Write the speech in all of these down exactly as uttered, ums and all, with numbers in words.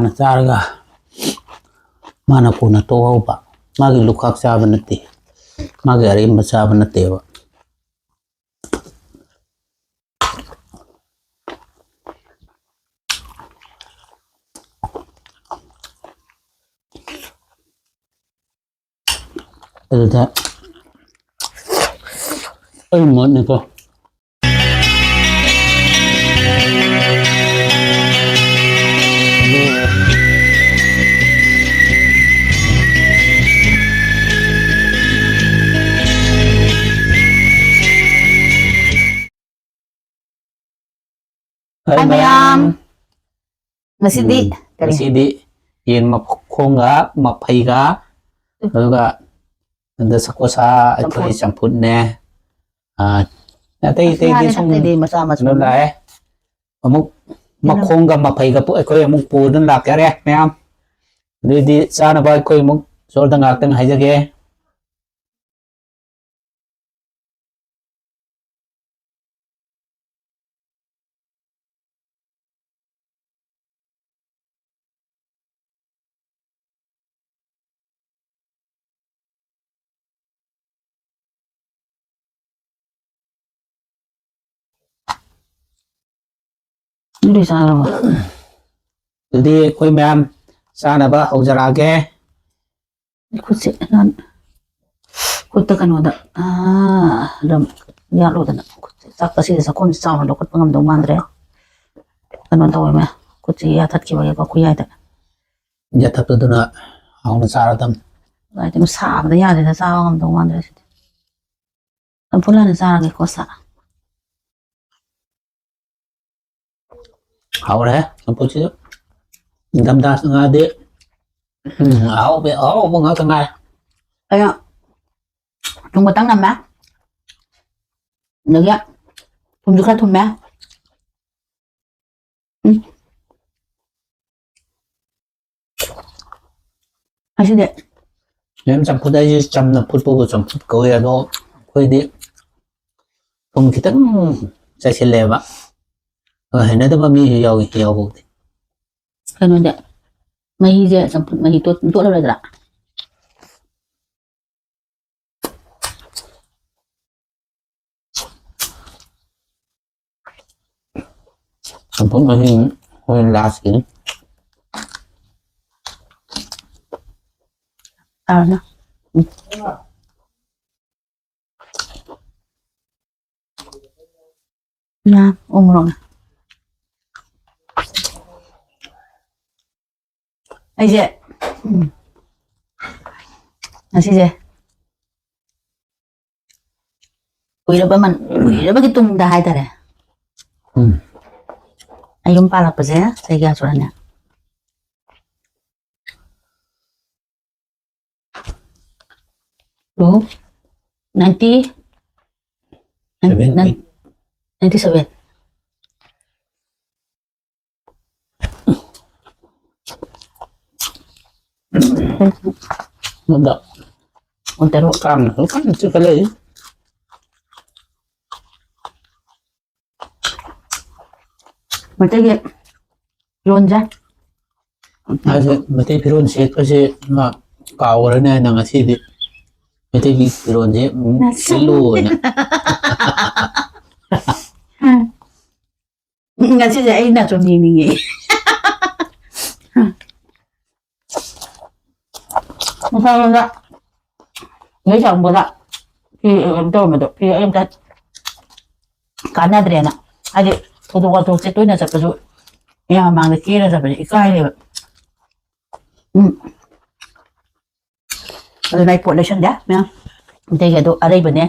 ꯍꯥꯟꯅ ꯆꯥꯔꯒ ꯃꯥꯅ ꯀꯣꯟꯅ ꯇꯣꯛꯍꯧꯕ꯫ ꯃꯥꯒꯤ ꯂꯨꯈꯥꯛ ꯆꯥꯕ ꯅꯠꯇꯦ, ꯃꯥꯒꯤ ꯑꯔꯦꯝꯕ ꯆꯥꯕ ꯅꯠꯇꯦꯕ꯫ ꯑꯗꯨꯗ ꯑꯩ ꯃꯣꯠꯅꯤꯀꯣ꯫ ꯍꯥꯏ ꯃꯌꯥꯝ꯫ ꯉꯁꯤꯗꯤ ꯎꯝ, ꯀꯔꯤ? ꯉꯁꯤꯗꯤ ꯌꯦꯟ ꯃꯈꯣꯡꯒ ꯃꯐꯩꯒ, ꯎꯝ꯫ ꯑꯗꯨꯒ ꯑꯗ ꯁꯀꯣꯁꯥ ꯑꯩꯈꯣꯏ ꯆꯝꯐꯨꯠ꯫ ꯆꯝꯐꯨꯠꯅꯦ꯫ ꯑꯥ, ꯑꯇꯩ ꯑꯁ, ꯑꯇꯩꯗꯤ ꯉꯥꯅꯤꯗ, ꯁꯨꯝ ꯑꯇꯩꯗꯤ ꯃꯆꯥ ꯃꯆꯥ꯫ ꯀꯩꯅꯣ ꯂꯥꯛꯑꯦ꯫ ꯑꯃꯨꯛ ꯀꯩꯅꯣ? ꯃꯈꯣꯡꯒ ꯃꯐꯩꯒ ꯄꯨ-, ꯑꯩꯈꯣꯏ ꯑꯃꯨꯛ ꯄꯨꯗꯨꯅ ꯂꯥꯛꯆꯔꯦ ꯃꯌꯥꯝ꯫ ꯑꯗꯨꯏꯗꯤ ꯆꯥꯅꯕ ꯑꯩꯈꯣꯏ ꯑꯃꯨꯛ ꯁꯣꯝꯗ ꯉꯥꯏꯍꯥꯛꯇꯪ ꯍꯥꯏꯖꯒꯦ꯫ ꯑꯗꯨꯗꯤ ꯆꯥꯔꯕꯣ? ꯑꯗꯨꯗꯤ ꯑꯩꯈꯣꯏ ꯃꯌꯥꯝ ꯆꯥꯅꯕ ꯍꯧꯖꯔꯛꯑꯒꯦ꯫ ꯈꯨꯠꯁꯦ ꯅꯥꯟ-, ꯈꯨꯠꯇ ꯀꯩꯅꯣꯗ, ꯑꯥ, ꯑꯗꯨꯝ ꯌꯥꯠꯂꯣꯗꯅ꯫ ꯈꯨꯠꯁꯦ ꯆꯥꯛ ꯆꯥꯁꯤꯗ ꯆꯥꯛꯈꯣꯝꯁꯦ ꯆꯥꯎꯅ ꯂꯧꯈꯠꯄ ꯉꯝꯗꯧ ꯃꯥꯟꯗ꯭ꯔꯦ꯫ ꯀꯩꯅꯣ ꯇꯧꯋꯦ ꯃꯌꯥꯝ꯫ ꯈꯨꯠꯁꯦ ꯌꯥꯊꯠꯈꯤꯕꯒꯤꯀꯣ ꯈꯨꯌꯥꯏꯗ꯫ ꯌꯥꯊꯠꯄꯗꯨꯅ ꯍꯥꯎꯅ ꯆꯥꯔꯗꯝꯅꯤ꯫ ꯍꯥꯏꯗꯤ ꯁꯥꯕꯗ ꯌꯥꯗꯦꯗ ꯆꯥꯕ ꯉꯝꯗꯧ ꯃꯥꯟꯗ꯭ꯔꯦ ꯁꯤꯗꯤ꯫ ꯆꯝꯐꯨꯠ ꯍꯥꯟꯅ ꯆꯥꯔꯒꯦꯀꯣ ꯁꯥ꯫ ꯍꯥꯎꯔꯦ ꯆꯝꯐꯨꯠꯁꯤꯁꯨ꯫ ꯅꯤꯡꯊꯝꯊꯥ ꯆꯪꯉꯛꯑꯗꯤ, ꯎꯝ, ꯑꯍꯥꯎꯕ, ꯑꯍꯥꯎꯕ ꯉꯥꯛꯇ ꯉꯥꯏ꯫ ꯑꯩꯅ ꯊꯨꯝ ꯈꯛꯇꯪ ꯅꯝꯃꯦ꯫ ꯑꯗꯒꯤ ꯊꯨꯝꯁꯨ ꯈꯔ ꯊꯨꯝꯃꯦ꯫ ꯎꯝ꯫ ꯉꯁꯤꯗꯤ ꯃꯦꯝ, ꯆꯝꯐꯨꯠ ꯍꯥꯏꯁꯦ ꯆꯝꯅ ꯐꯨꯠꯄꯕꯨ ꯆꯝꯐꯨꯠ ꯀꯧꯏ, ꯑꯗꯣ ꯑꯩꯈꯣꯏꯗꯤ ꯊꯨꯝ ꯈꯤꯇꯪ ꯆꯥꯏꯁꯤꯜꯂꯦꯕ꯫ ꯑꯗꯣ ꯍꯩꯅꯗꯕ ꯃꯤꯁꯨ ꯌꯥꯎꯏ, ꯌꯥꯎꯕꯕꯨꯗꯤ꯫ ꯀꯩꯅꯣꯗꯤ, ꯃꯍꯤꯁꯦ ꯆꯝꯐꯨꯠ ꯃꯍꯤ ꯇꯣꯠ-, ꯇꯣꯠꯂꯔꯣꯏꯗ꯭ꯔꯥ? ꯆꯝꯐꯨꯠ ꯃꯍꯤ ꯍꯣꯔꯦꯟ ꯂꯥꯁꯀꯤꯅꯤ꯫ ꯇꯥꯔꯅ꯫ ꯎꯝ꯫ ꯉꯥ ꯎ ꯃꯣꯔꯣꯛꯅꯦ꯫ ꯑꯩꯁꯦ, ꯎꯝ, ꯉꯁꯤꯁꯦ ꯀꯨꯏꯔꯕ ꯃꯟ-, ꯀꯨꯏꯔꯕꯒꯤ ꯇꯨꯡꯗ ꯍꯥꯏꯇꯥꯔꯦ꯫ ꯎꯝ꯫ ꯑꯩ ꯌꯨꯝ ꯄꯥꯜꯂꯛꯄꯁꯦ ꯆꯍꯤ ꯀꯌꯥ ꯁꯨꯔꯅꯤ? Two ninety, seven, nine-, eight. Ninety seven. ꯃꯗ ꯀꯥꯡꯅ ꯀꯟꯅ ꯆꯤꯛꯈꯠꯂꯛꯏ꯫ ꯃꯩꯇꯩꯒꯤ ꯐꯤꯔꯣꯟꯁꯦ꯫ ꯃꯥꯁꯦ ꯃꯩꯇꯩ ꯐꯤꯔꯣꯟ ꯁꯦꯠꯄꯁꯦ ꯃꯥ ꯀꯥꯎꯈ꯭ꯔꯅꯤ ꯍꯥꯏꯅ ꯉꯁꯤꯗꯤ ꯃꯩꯇꯩꯒꯤ ꯐꯤꯔꯣꯟꯁꯦ ꯑꯃꯨꯛ ꯉꯁꯤ꯫ ꯁꯦꯠꯂꯨꯅ꯫ ꯉꯁꯤꯁꯦ ꯑꯩ ꯅꯥꯆꯣꯝ ꯌꯦꯡꯅꯤꯡꯉꯦ꯫ ꯉꯁꯥꯏ ꯑꯩꯉꯣꯟꯗ ꯅꯣꯏ ꯆꯪꯕꯗ ꯐꯤ ꯀꯩꯅꯣ ꯇꯧꯔꯝꯕꯗꯣ, ꯐꯤ ꯑꯩ ꯑꯝꯇ ꯀꯥꯟꯅꯗ꯭ꯔꯦꯅ꯫ ꯍꯥꯏꯗꯤ ꯊꯧꯗꯣꯛ ꯋꯥꯊꯣꯛꯁꯦ ꯇꯣꯏꯅ ꯆꯠꯄꯁꯨ ꯃꯌꯥꯝ ꯃꯃꯥꯡꯗ ꯀꯦꯔ ꯆꯠꯄꯁꯦ ꯏꯀꯥꯏꯔꯦꯕ꯫ ꯎꯝ꯫ ꯑꯗꯨꯅ ꯑꯩ ꯄꯣꯠ ꯂꯩꯁꯟꯗꯦ ꯃꯌꯥꯝ꯫ ꯑꯗꯒꯤ ꯑꯗꯨ ꯑꯔꯩꯕꯅꯦ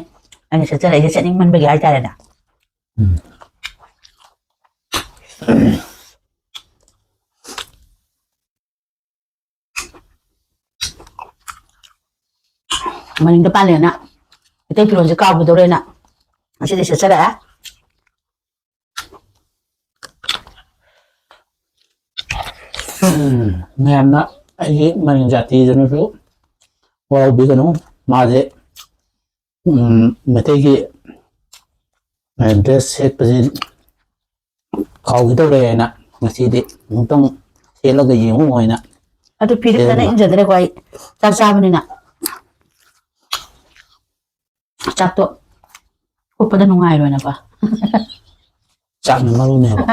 ꯑꯩꯅ ꯁꯦꯠꯆꯔꯛꯏꯁꯦ, ꯁꯦꯠꯅꯤꯡꯃꯟꯕꯒꯤ ꯍꯥꯏꯇꯥꯔꯦꯅꯦ꯫ ꯎꯝ꯫ ꯃꯅꯤꯡꯗ ꯄꯥꯜꯂꯦꯅ ꯃꯩꯇꯩ ꯐꯤꯔꯣꯜꯁꯦ ꯀꯥꯎꯒꯗꯧꯔꯦꯅ ꯉꯁꯤꯗꯤ ꯁꯦꯠꯆꯔꯛꯑꯦ꯫ ꯎꯝ, ꯃꯌꯥꯝꯅ ꯑꯩꯒꯤ ꯃꯅꯤꯡ ꯖꯥꯇꯤꯗꯨꯅꯁꯨ ꯋꯥꯔꯧꯕꯤꯒꯅꯨ꯫ ꯃꯥꯁꯦ, ꯎꯝ, ꯃꯩꯇꯩꯒꯤ, ꯑ, ꯗ꯭ꯔꯦꯁ ꯁꯦꯠꯄꯁꯤ ꯀꯥꯎꯒꯗꯧꯔꯦ ꯍꯥꯏꯅ ꯉꯁꯤꯗꯤ ꯑꯃꯨꯛꯇꯪ ꯁꯦꯠꯂꯒ ꯌꯦꯡꯉꯨ ꯍꯥꯏꯅ ꯑꯗꯨ ꯐꯤꯔꯤꯠꯇꯅ ꯏꯟꯖꯗ꯭ꯔꯦꯀꯣ ꯑꯩ꯫ ꯆꯥꯛ ꯆꯥꯕꯅꯤꯅ꯫ ꯆꯥꯛꯇꯣ ꯎꯞꯄꯗ ꯅꯨꯡꯉꯥꯏꯔꯣꯏꯅꯀꯣ꯫ ꯆꯥꯛꯅ ꯃꯔꯨꯅꯦꯕ꯫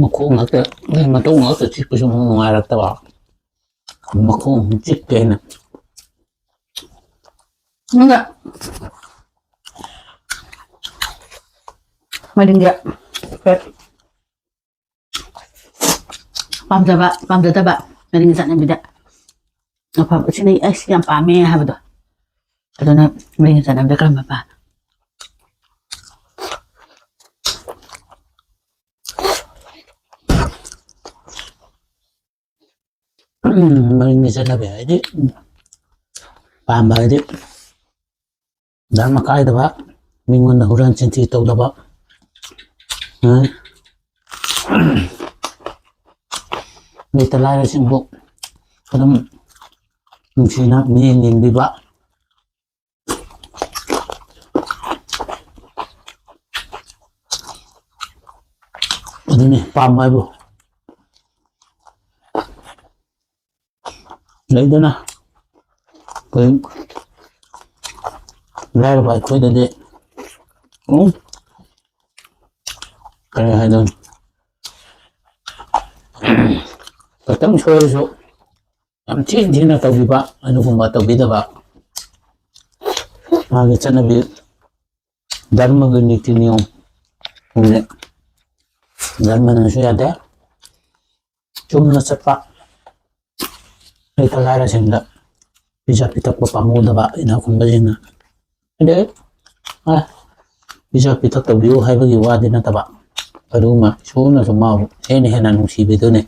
ꯃꯈꯣꯡ ꯉꯥꯛꯇ, ꯃꯇꯣꯡ ꯉꯥꯛꯇ ꯆꯤꯛꯄꯁꯨ ꯑꯃꯨꯛ ꯅꯨꯡꯉꯥꯏꯔꯛꯇꯕ꯫ ꯃꯈꯣꯡ ꯑꯃꯨꯛ ꯆꯤꯛꯀꯦꯅ꯫ ꯑꯗꯨꯒ ꯃꯅꯤꯡꯗ ꯄꯥꯝꯖꯕ, ꯄꯥꯝꯖꯗꯕ ꯃꯔꯤꯡ ꯆꯠꯅꯕꯤꯗ ꯑꯐꯕ ꯁꯤꯅ ꯑꯩ ꯁꯤ ꯌꯥꯝ ꯄꯥꯝꯃꯦ ꯍꯥꯏꯕꯗꯣ, ꯑꯗꯨꯅ ꯃꯔꯤꯡ ꯆꯠꯅꯕꯤꯗ ꯀꯔꯝꯕ ꯄꯥꯝꯃꯤ? ꯃꯔꯤꯡꯒꯤ ꯆꯠꯅꯕꯤ ꯍꯥꯏꯗꯤ, ꯄꯥꯝꯕ ꯍꯥꯏꯗꯤ, ꯙꯔꯃ ꯀꯥꯏꯗꯕ, ꯃꯤꯉꯣꯟꯗ ꯍꯨꯔꯥꯟ ꯆꯤꯟꯊꯤ ꯇꯧꯗꯕ, ꯎꯝ, ꯂꯩꯇ ꯂꯥꯏꯔꯁꯤꯡꯕꯨ ꯑꯗꯨꯝ ꯅꯨꯡꯁꯤꯅ ꯃꯤꯠꯌꯦꯡ ꯌꯦꯡꯕꯤꯕ, ꯑꯗꯨꯅꯤ ꯄꯥꯝꯕ ꯍꯥꯏꯕꯨ꯫ ꯂꯩꯗꯅ, ꯑꯩꯈꯣꯏ ꯂꯥꯏꯔꯕ ꯑꯩꯈꯣꯏꯗꯗꯤ, ꯎꯝ, ꯀꯔꯤ ꯍꯥꯏꯗꯣꯏꯅꯣ? ꯈꯤꯇꯪ ꯁꯣꯏꯔꯁꯨ ꯌꯥꯝ ꯊꯤꯅ ꯊꯤꯅ ꯇꯧꯕꯤꯕ, ꯑꯗꯨꯒꯨꯝꯕ ꯇꯧꯕꯤꯗꯕ꯫ ꯃꯥꯒꯤ ꯆꯠꯅꯕꯤ, ꯙꯔꯃꯒꯤ ꯅꯤꯇꯤ ꯅꯤꯌꯣꯝ, ꯍꯧꯖꯤꯛ ꯙꯔꯃꯅꯁꯨ ꯌꯥꯗꯦ꯫ ꯆꯨꯝꯅ ꯆꯠꯄ ꯂꯩꯇ ꯂꯥꯏꯔꯁꯤꯡꯗ ꯄꯤꯖ ꯄꯤꯊꯛꯄ ꯄꯥꯝꯃꯨꯗꯕ ꯏꯅꯥꯛ ꯈꯨꯟꯕꯁꯤꯡꯅ꯫ ꯑꯗꯩ, ꯑ, ꯄꯤꯖ ꯄꯤꯊꯛ ꯇꯧꯕꯤꯌꯨ ꯍꯥꯏꯕꯒꯤ ꯋꯥꯗꯤ ꯅꯠꯇꯕ, ꯑꯗꯨꯒꯨꯝꯕ ꯏꯁꯣꯔꯅꯁꯨ ꯃꯥꯕꯨ ꯍꯦꯟꯅ ꯍꯦꯟꯅ ꯅꯨꯡꯁꯤꯕꯤꯗꯨꯅꯤ꯫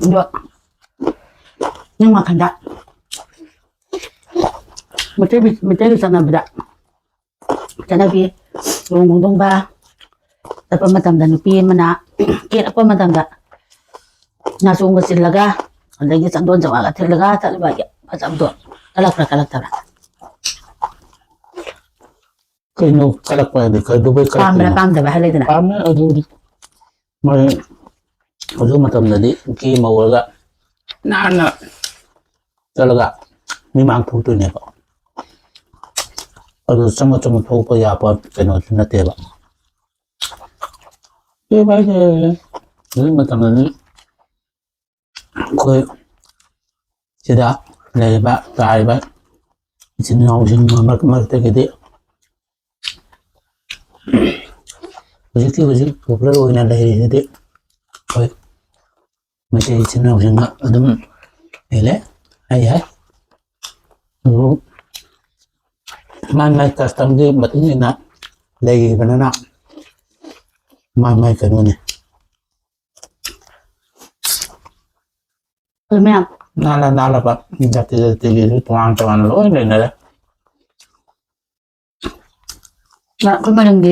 ꯑꯗꯣ ꯅꯪ ꯋꯥꯈꯜꯗ ꯃꯩꯇꯩ, ꯃꯩꯇꯩꯒꯤ ꯆꯠꯅꯕꯤꯗ, ꯆꯠꯅꯕꯤ, ꯂꯨꯍꯣꯡ ꯈꯣꯡꯗꯣꯡꯕ ꯆꯠꯄ ꯃꯇꯝꯗ ꯅꯨꯄꯤ ꯑꯃꯅ ꯀꯦꯔꯛꯄ ꯃꯇꯝꯗ ꯅꯥꯆꯣꯡꯒ ꯆꯤꯜꯂꯒ, ꯑꯗꯒꯤ ꯆꯟꯗꯣꯟ ꯆꯋꯥꯒ ꯊꯤꯜꯂꯒ ꯆꯠꯂꯤꯕ ꯐꯖꯕꯗꯣ ꯀꯜꯂꯛꯄ꯭ꯔꯥ ꯀꯜꯂꯛꯇꯕ꯭ꯔꯥ? ꯀꯩꯅꯣ ꯀꯜꯂꯛꯄ ꯍꯥꯏꯗꯤ ꯀꯩꯗꯧꯕꯩ ꯄꯥꯝꯕ꯭ꯔꯥ ꯀꯜꯂꯛꯇꯣꯏꯅꯣ? ꯄꯥꯝꯗꯕ꯭ꯔꯥ ꯍꯥꯏ ꯂꯩꯗꯅ꯫ ꯄꯥꯝꯃꯦ, ꯑꯗꯨꯗꯤ ꯃꯣꯏ ꯑꯗꯨ ꯃꯇꯝꯗꯗꯤ ꯀꯦ ꯃꯧꯔꯒ ꯅꯥꯟꯅ ꯆꯠꯂꯒ ꯃꯤꯃꯥꯡ ꯊꯣꯛꯇꯣꯏꯅꯦꯕ꯫ ꯑꯗꯨ ꯆꯪꯉ ꯆꯪꯉ ꯊꯣꯛꯄ ꯌꯥꯕ ꯀꯩꯅꯣꯁꯨ ꯅꯠꯇꯦꯕ꯫ ꯀꯦꯕ ꯍꯥꯏꯁꯦ ꯍꯧꯖꯤꯛ ꯃꯇꯝꯗꯗꯤ ꯑꯩꯈꯣꯏ ꯁꯤꯗ ꯂꯩꯔꯤꯕ ꯇꯥꯔꯤꯕ ꯏꯆꯤꯟ ꯏꯅꯥꯎꯁꯤꯡ ꯃꯔꯛ-, ꯃꯔꯛꯇꯒꯤꯗꯤ ꯍꯧꯖꯤꯛꯀꯤ ꯍꯧꯖꯤꯛ popular ꯑꯣꯏꯅ ꯂꯩꯔꯤꯁꯤꯗꯤ ꯑꯩꯈꯣꯏ ꯃꯩꯇꯩ ꯏꯆꯤꯟ ꯏꯅꯥꯎꯁꯤꯡꯅ ꯑꯗꯨꯝ ꯍꯦꯜꯂꯦ ꯍꯥꯏ ꯌꯥꯏ꯫ ꯑꯗꯨꯕꯨ ꯃꯥꯏ ꯃꯥꯏ customꯒꯤ ꯃꯇꯨꯡ ꯏꯟꯅ ꯂꯩꯔꯤꯕꯅꯤꯅ ꯃꯥꯏ ꯃꯥꯏ ꯀꯩꯅꯣꯅꯤ꯫ ꯑꯗꯨ ꯃꯌꯥꯝ ꯅꯥꯜꯂ ꯅꯥꯜꯂꯕ ꯖꯥꯇꯤ ꯖꯥꯇꯤꯒꯤꯁꯨ ꯇꯣꯉꯥꯟ ꯇꯣꯉꯥꯟꯅ ꯂꯣꯏ ꯂꯩꯅꯔꯦ꯫ ꯑꯩꯈꯣꯏ ꯃꯅꯤꯡꯗꯤ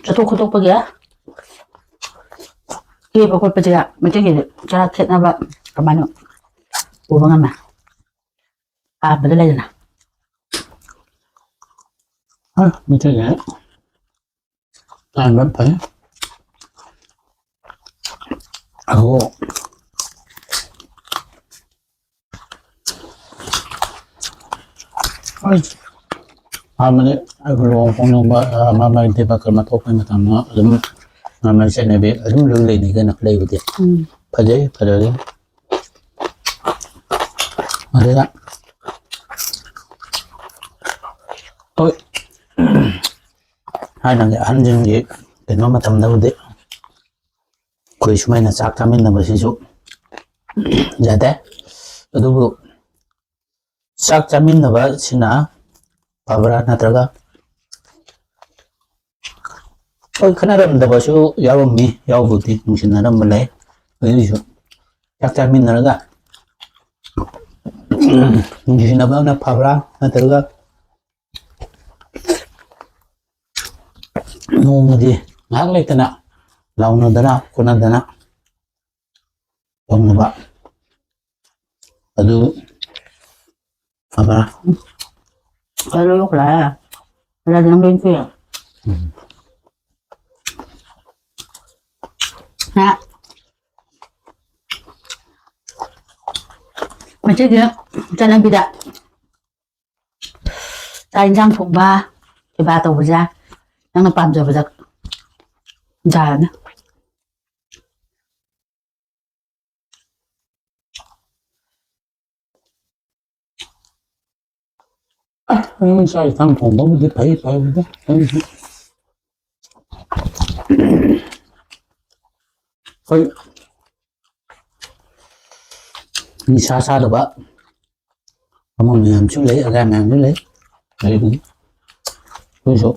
ꯆꯠꯊꯣꯛ ꯈꯣꯠꯇꯣꯛꯄꯒꯤ ꯀꯦꯕ ꯈꯣꯠꯄꯁꯦ ꯃꯩꯇꯩꯒꯤꯗꯤ ꯈꯔ ꯈꯦꯠꯅꯕ ꯀꯃꯥꯏꯅ ꯎꯕ ꯉꯝꯃꯦ? ꯄꯥꯝꯕꯗ ꯂꯩꯗꯅ꯫ ꯍꯣꯏ, ꯃꯩꯇꯩꯒꯤ ꯇꯥꯟꯕ ꯐꯩ꯫ ꯑꯗꯨ ꯍꯣꯏ, ꯍꯥꯟꯅꯗꯤ ꯑꯩꯈꯣꯏ ꯂꯨꯍꯣꯡ ꯈꯣꯡꯗꯣꯡꯕ, ꯑ, ꯃꯥ ꯃꯥꯒꯤ ꯗꯦꯕ ꯀꯔꯃ ꯊꯣꯛꯄ ꯃꯇꯝꯗ ꯑꯗꯨꯝ ꯃꯥ ꯃꯥꯒꯤ ꯆꯠꯅꯕꯤ ꯑꯗꯨꯝ ꯂꯣꯏ ꯂꯩꯅꯤ ꯀꯩꯅꯣ ꯂꯩꯕꯗꯤ꯫ ꯎꯝ꯫ ꯐꯖꯩ, ꯐꯖꯔꯤ꯫ ꯑꯗꯨꯗ ꯍꯣꯏ, ꯊꯥꯏꯅꯒꯤ ꯑꯍꯟꯁꯤꯡꯒꯤ ꯀꯩꯅꯣ ꯃꯇꯝꯗꯕꯨꯗꯤ ꯑꯩꯈꯣꯏ ꯁꯨꯃꯥꯏꯅ ꯆꯥꯛ ꯆꯥꯃꯤꯟꯅꯕꯁꯤꯁꯨ ꯌꯥꯗꯦ꯫ ꯑꯗꯨꯕꯨ ꯆꯥꯛ ꯆꯥꯃꯤꯟꯅꯕꯁꯤꯅ ꯐꯕ꯭ꯔꯥ, ꯅꯠꯇ꯭ꯔꯒ ꯍꯣꯏ, ꯈꯠꯅꯔꯝꯗꯕꯁꯨ ꯌꯥꯎꯔꯝꯃꯤ, ꯌꯥꯎꯕꯨꯗꯤ ꯅꯨꯡꯁꯤꯅꯔꯝꯕ ꯂꯩ꯫ ꯑꯗꯨꯏꯁꯨ ꯆꯥꯛ ꯆꯥꯃꯤꯟꯅꯔꯒ ꯅꯨꯡꯁꯤꯅꯕꯅ ꯐꯕ꯭ꯔꯥ, ꯅꯠꯇ꯭ꯔꯒ ꯅꯣꯡꯃꯒꯤ ꯉꯥꯏꯍꯥꯛ ꯂꯩꯇꯅ ꯂꯥꯎꯅꯗꯅ ꯈꯣꯠꯅꯗꯅ ꯇꯧꯅꯕ ꯑꯗꯨ ꯐꯕ꯭ꯔꯥ? ꯑꯗꯨ ꯂꯧꯈ꯭ꯔꯦ꯫ ꯑꯗꯨꯗꯤ ꯅꯪ ꯂꯣꯏ ꯊꯣꯛꯑꯦ꯫ ꯎꯝ꯫ ꯍꯥ? ꯃꯁꯤꯒꯤ ꯆꯠꯅꯕꯤꯗ ꯆꯥꯛ ꯏꯟꯁꯥꯡ ꯊꯣꯡꯕ, ꯁꯦꯕꯥ ꯇꯧꯕꯁꯦ ꯅꯪꯅ ꯄꯥꯝꯖꯕꯗ ꯌꯥꯔꯅꯤ꯫ ꯑꯁ, ꯅꯪ ꯆꯥꯛ ꯏꯟꯁꯥꯡ ꯊꯣꯡꯕꯕꯨꯗꯤ ꯐꯩ, ꯐꯕꯨꯗꯤ꯫ ꯑꯩꯁꯨ ꯑꯩꯈꯣꯏ ꯅꯤꯁꯥ ꯆꯥꯗꯕ ꯑꯃ ꯃꯌꯥꯝꯁꯨ ꯂꯩ, ꯑꯗꯥ ꯃꯌꯥꯝꯁꯨ ꯂꯩ꯫ ꯑꯗꯨꯕꯨ ꯑꯩꯈꯣꯏꯁꯨ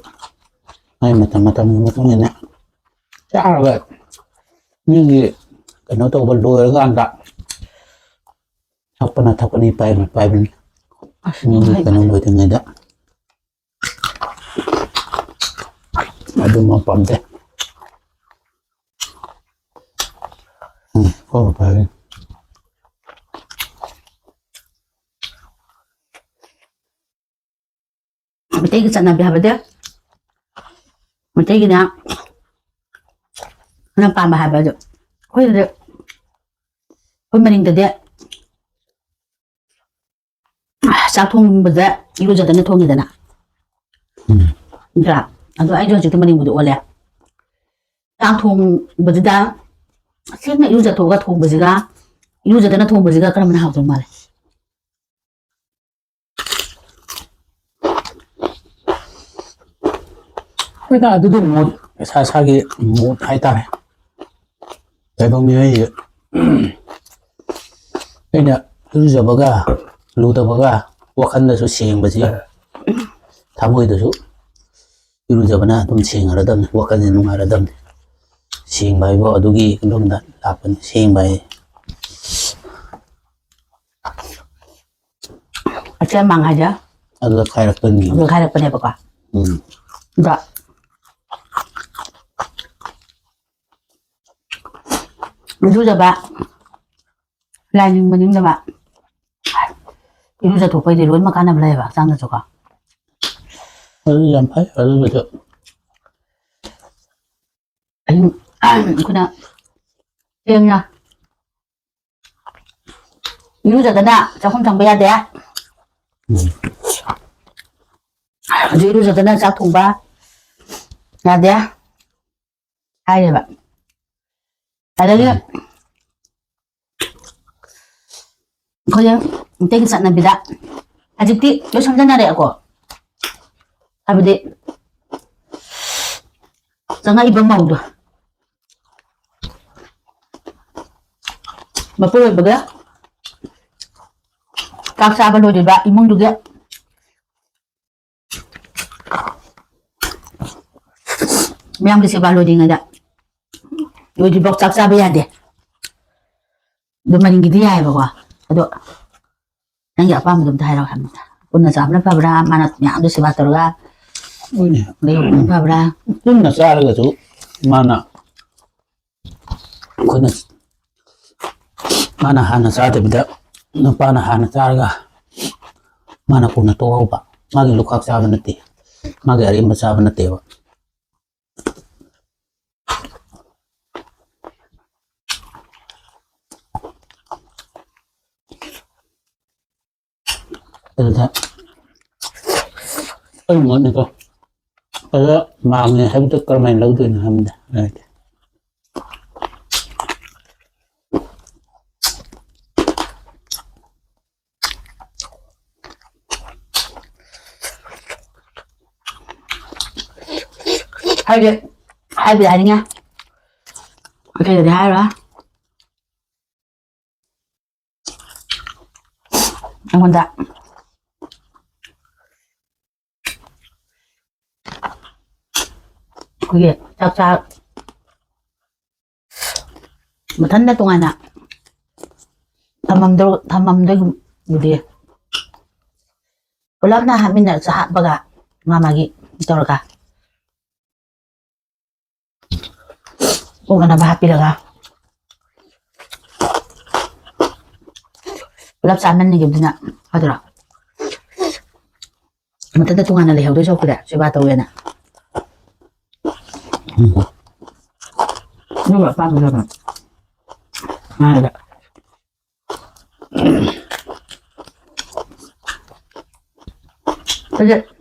ꯃꯥꯏ ꯃꯇꯝ ꯃꯇꯝꯒꯤ ꯃꯇꯨꯡ ꯏꯟꯅ ꯆꯥꯔꯒ ꯃꯤꯒꯤ ꯀꯩꯅꯣ ꯇꯧꯕ ꯂꯣꯏꯔꯀꯥꯟꯗ ꯊꯛꯄꯅ ꯊꯛꯄꯅꯤ, ꯄꯥꯏꯕꯅ ꯄꯥꯏꯕꯅꯤ꯫ ꯑꯁ, ꯃꯤꯒꯤ ꯀꯩꯅꯣ ꯂꯣꯏꯗ꯭ꯔꯤꯉꯩꯗ ꯑꯗꯨꯃ ꯄꯥꯝꯖꯩ꯫ ꯎꯝ, ꯀꯣ ꯐꯔꯦ꯫ ꯃꯩꯇꯩꯒꯤ ꯆꯠꯅꯕꯤ ꯍꯥꯏꯕꯗꯤ ꯃꯩꯇꯩꯒꯤꯅ ꯅꯪ ꯄꯥꯝꯕ ꯍꯥꯏꯕ ꯑꯗꯨ꯫ ꯑꯩꯈꯣꯏꯗꯗꯤ, ꯑꯩꯈꯣꯏ ꯃꯅꯤꯡꯗꯗꯤ ꯆꯥꯛ ꯊꯣꯡꯕꯗ ꯏꯔꯨꯖꯗꯅ ꯊꯣꯡꯉꯤꯗꯅ꯫ ꯎꯝ꯫ ꯅꯠꯇ꯭ꯔꯥ? ꯑꯗꯣ ꯑꯩꯁꯨ ꯍꯧꯖꯤꯛꯇꯤ ꯃꯅꯤꯡꯕꯨꯗꯤ ꯑꯣꯜꯂꯦ꯫ ꯆꯥꯛ ꯊꯣꯡꯕꯁꯤꯗ ꯁꯦꯡꯅ ꯏꯔꯨꯖꯊꯣꯛꯑꯒ ꯊꯣꯡꯕꯁꯤꯒ ꯏꯔꯨꯖꯗꯅ ꯊꯣꯡꯕꯁꯤꯒ ꯀꯔꯝꯕꯅ ꯍꯥꯎꯗꯧ ꯃꯥꯜꯂꯦ? ꯍꯣꯏꯗ, ꯑꯗꯨꯗꯤ ꯃꯣꯠ ꯏꯁꯥ ꯏꯁꯥꯒꯤ ꯃꯣꯠ ꯍꯥꯏꯇꯥꯔꯦ꯫ ꯇꯥꯏꯕꯪ ꯃꯤꯑꯣꯏꯁꯦ ꯑꯩꯅ ꯏꯔꯨꯖꯕꯒ ꯂꯨꯗꯕꯒ ꯋꯥꯈꯜꯗꯁꯨ ꯁꯦꯡꯕꯁꯤ, ꯊꯃꯣꯏꯗꯁꯨ ꯏꯔꯨꯖꯕꯅ ꯑꯗꯨꯝ ꯁꯦꯡꯉꯔꯗꯕꯅꯤ, ꯋꯥꯈꯜꯁꯦ ꯅꯨꯡꯉꯥꯏꯔꯗꯕꯅꯤ꯫ ꯁꯦꯡꯕ ꯍꯥꯏꯕꯨ ꯑꯗꯨꯒꯤ ꯂꯣꯝꯗ ꯂꯥꯛꯄꯅꯤ, ꯁꯦꯡꯕ ꯍꯥꯏ꯫ ꯑꯆꯦꯝ ꯃꯥꯡ ꯍꯥꯏꯁꯦ ꯑꯗꯨꯗ ꯈꯥꯏꯔꯛꯄꯅꯤ꯫ ꯑꯗꯨ ꯈꯥꯏꯔꯛꯄꯅꯦꯕꯀꯣ꯫ ꯎꯝ꯫ ꯑꯗꯣ ꯏꯔꯨꯖꯕ, ꯂꯥꯏ ꯅꯤꯡꯕ ꯅꯤꯡꯗꯕ, ꯏꯔꯨꯖꯊꯣꯛꯄꯩꯗꯤ ꯂꯣꯏꯅꯃꯛ ꯀꯥꯟꯅꯕ ꯂꯩꯌꯦꯕ ꯍꯛꯆꯥꯡꯗꯁꯨꯀꯣ꯫ ꯑꯗꯨ ꯌꯥꯝ ꯐꯩ, ꯑꯗꯨꯒꯤꯁꯨ꯫ ꯑꯌꯨꯛ ꯑꯩꯈꯣꯏꯅ ꯊꯦꯡꯅ ꯏꯔꯨꯖꯗꯅ ꯆꯥꯛꯈꯨꯝ ꯆꯪꯕ ꯌꯥꯗꯦ꯫ ꯎꯝ꯫ ꯑꯗꯨ ꯏꯔꯨꯖꯗꯅ ꯆꯥꯛ ꯊꯣꯡꯕ ꯌꯥꯗꯦ ꯍꯥꯏꯔꯦꯕ꯫ ꯑꯗꯒꯤ ꯎꯝ꯫ ꯑꯩꯈꯣꯏꯒꯤ ꯃꯩꯇꯩꯒꯤ ꯆꯠꯅꯕꯤꯗ ꯍꯧꯖꯤꯛꯇꯤ ꯂꯣꯏ ꯁꯝꯖꯟꯅꯔꯦꯀꯣ꯫ ꯍꯥꯏꯕꯗꯤ ꯆꯪꯉꯛꯏꯕ ꯃꯧꯗꯣ, ꯃꯄꯨꯔꯣꯏꯕꯒ ꯆꯥꯛ ꯆꯥꯕ ꯂꯣꯏꯗ꯭ꯔꯤꯕ ꯏꯃꯨꯡꯗꯨꯒꯤ ꯃꯌꯥꯝꯒꯤ ꯁꯦꯕꯥ ꯂꯣꯏꯗ꯭ꯔꯤꯉꯩꯗ, ꯂꯣꯏꯗ꯭ꯔꯤꯐꯥꯎ ꯆꯥꯛ ꯆꯥꯕ ꯌꯥꯗꯦ꯫ ꯑꯗꯨ ꯃꯅꯤꯡꯒꯤꯗꯤ ꯌꯥꯏꯑꯕꯀꯣ꯫ ꯑꯗꯣ ꯅꯪꯒꯤ ꯑꯄꯥꯝꯕꯗꯣ ꯑꯝꯇ ꯍꯥꯏꯔꯛꯑꯣ ꯍꯥꯏꯕꯅꯤꯗ꯫ ꯄꯨꯟꯅ ꯆꯥꯕꯅ ꯐꯕ꯭ꯔꯥ, ꯃꯥꯅ ꯃꯌꯥꯝꯗꯣ ꯁꯦꯕꯥ ꯇꯧꯔꯒ ꯍꯣꯏꯅꯦ꯫ ꯂꯩꯍꯧꯕꯅ ꯐꯕ꯭ꯔꯥ? ꯄꯨꯟꯅ ꯆꯥꯔꯒꯁꯨ ꯃꯥꯅ, ꯑꯩꯈꯣꯏꯅ, ꯃꯥꯅ ꯍꯥꯟꯅ ꯆꯥꯗꯕꯤꯗ ꯅꯨꯄꯥꯅ ꯍꯥꯟꯅ ꯆꯥꯔꯒ ꯃꯥꯅ ꯀꯣꯟꯅ ꯇꯣꯛꯍꯧꯕ, ꯃꯥꯒꯤ ꯂꯨꯈꯥꯛ ꯆꯥꯕ ꯅꯠꯇꯦ, ꯃꯥꯒꯤ ꯑꯔꯦꯝꯕ ꯆꯥꯕ ꯅꯠꯇꯦꯕ꯫ ꯑꯗꯨꯗ ꯑꯩ ꯃꯣꯠꯅꯤꯀꯣ꯫ ꯑꯗ ꯃꯥꯡꯉꯦ ꯍꯥꯏꯕꯗꯣ ꯀꯔꯝꯍꯥꯏꯅ ꯂꯧꯗꯣꯏꯅꯣ ꯍꯥꯏꯕꯗ ꯍꯥꯏꯔꯗꯤ꯫ ꯍꯥꯏꯗꯤ ꯍꯥꯏꯕꯗꯤ ꯍꯥꯏꯅꯤꯡꯉꯦ꯫ ꯑꯇꯩꯗꯗꯤ ꯍꯥꯏꯔꯣꯏ꯫ ꯑꯩꯉꯣꯟꯗ ꯑꯩꯈꯣꯏꯒꯤ ꯆꯥꯛ ꯆꯥ ꯃꯊꯟꯇ ꯇꯣꯉꯥꯟꯅ ꯊꯝꯃꯝꯗꯣ-, ꯊꯝꯃꯝꯗꯣꯏꯕꯨꯗꯤ ꯄꯨꯂꯞꯅ ꯍꯥꯞꯃꯤꯟꯅꯔꯒ ꯍꯥꯞꯄꯒ ꯃꯥ ꯃꯥꯒꯤ ꯇꯧꯔꯒ ꯀꯣꯛꯅꯅꯕ ꯍꯥꯞꯄꯤꯔꯒ ꯄꯨꯂꯞ ꯆꯥꯃꯤꯟꯅꯈꯤꯕꯗꯨꯅ ꯐꯗ꯭ꯔꯣ? ꯃꯊꯟꯇ ꯇꯣꯉꯥꯟꯅ ꯂꯩꯍꯧꯗꯣꯏ ꯁꯔꯨꯛꯄꯨꯗꯤ ꯁꯦꯕꯥ ꯇꯧꯋꯦꯅ꯫ ꯎꯝ꯫ ꯅꯪ ꯑꯄꯥꯝꯕꯗꯣ ꯑꯗꯨꯝ ꯉꯥꯏꯔꯒ꯫ ꯑꯗꯨ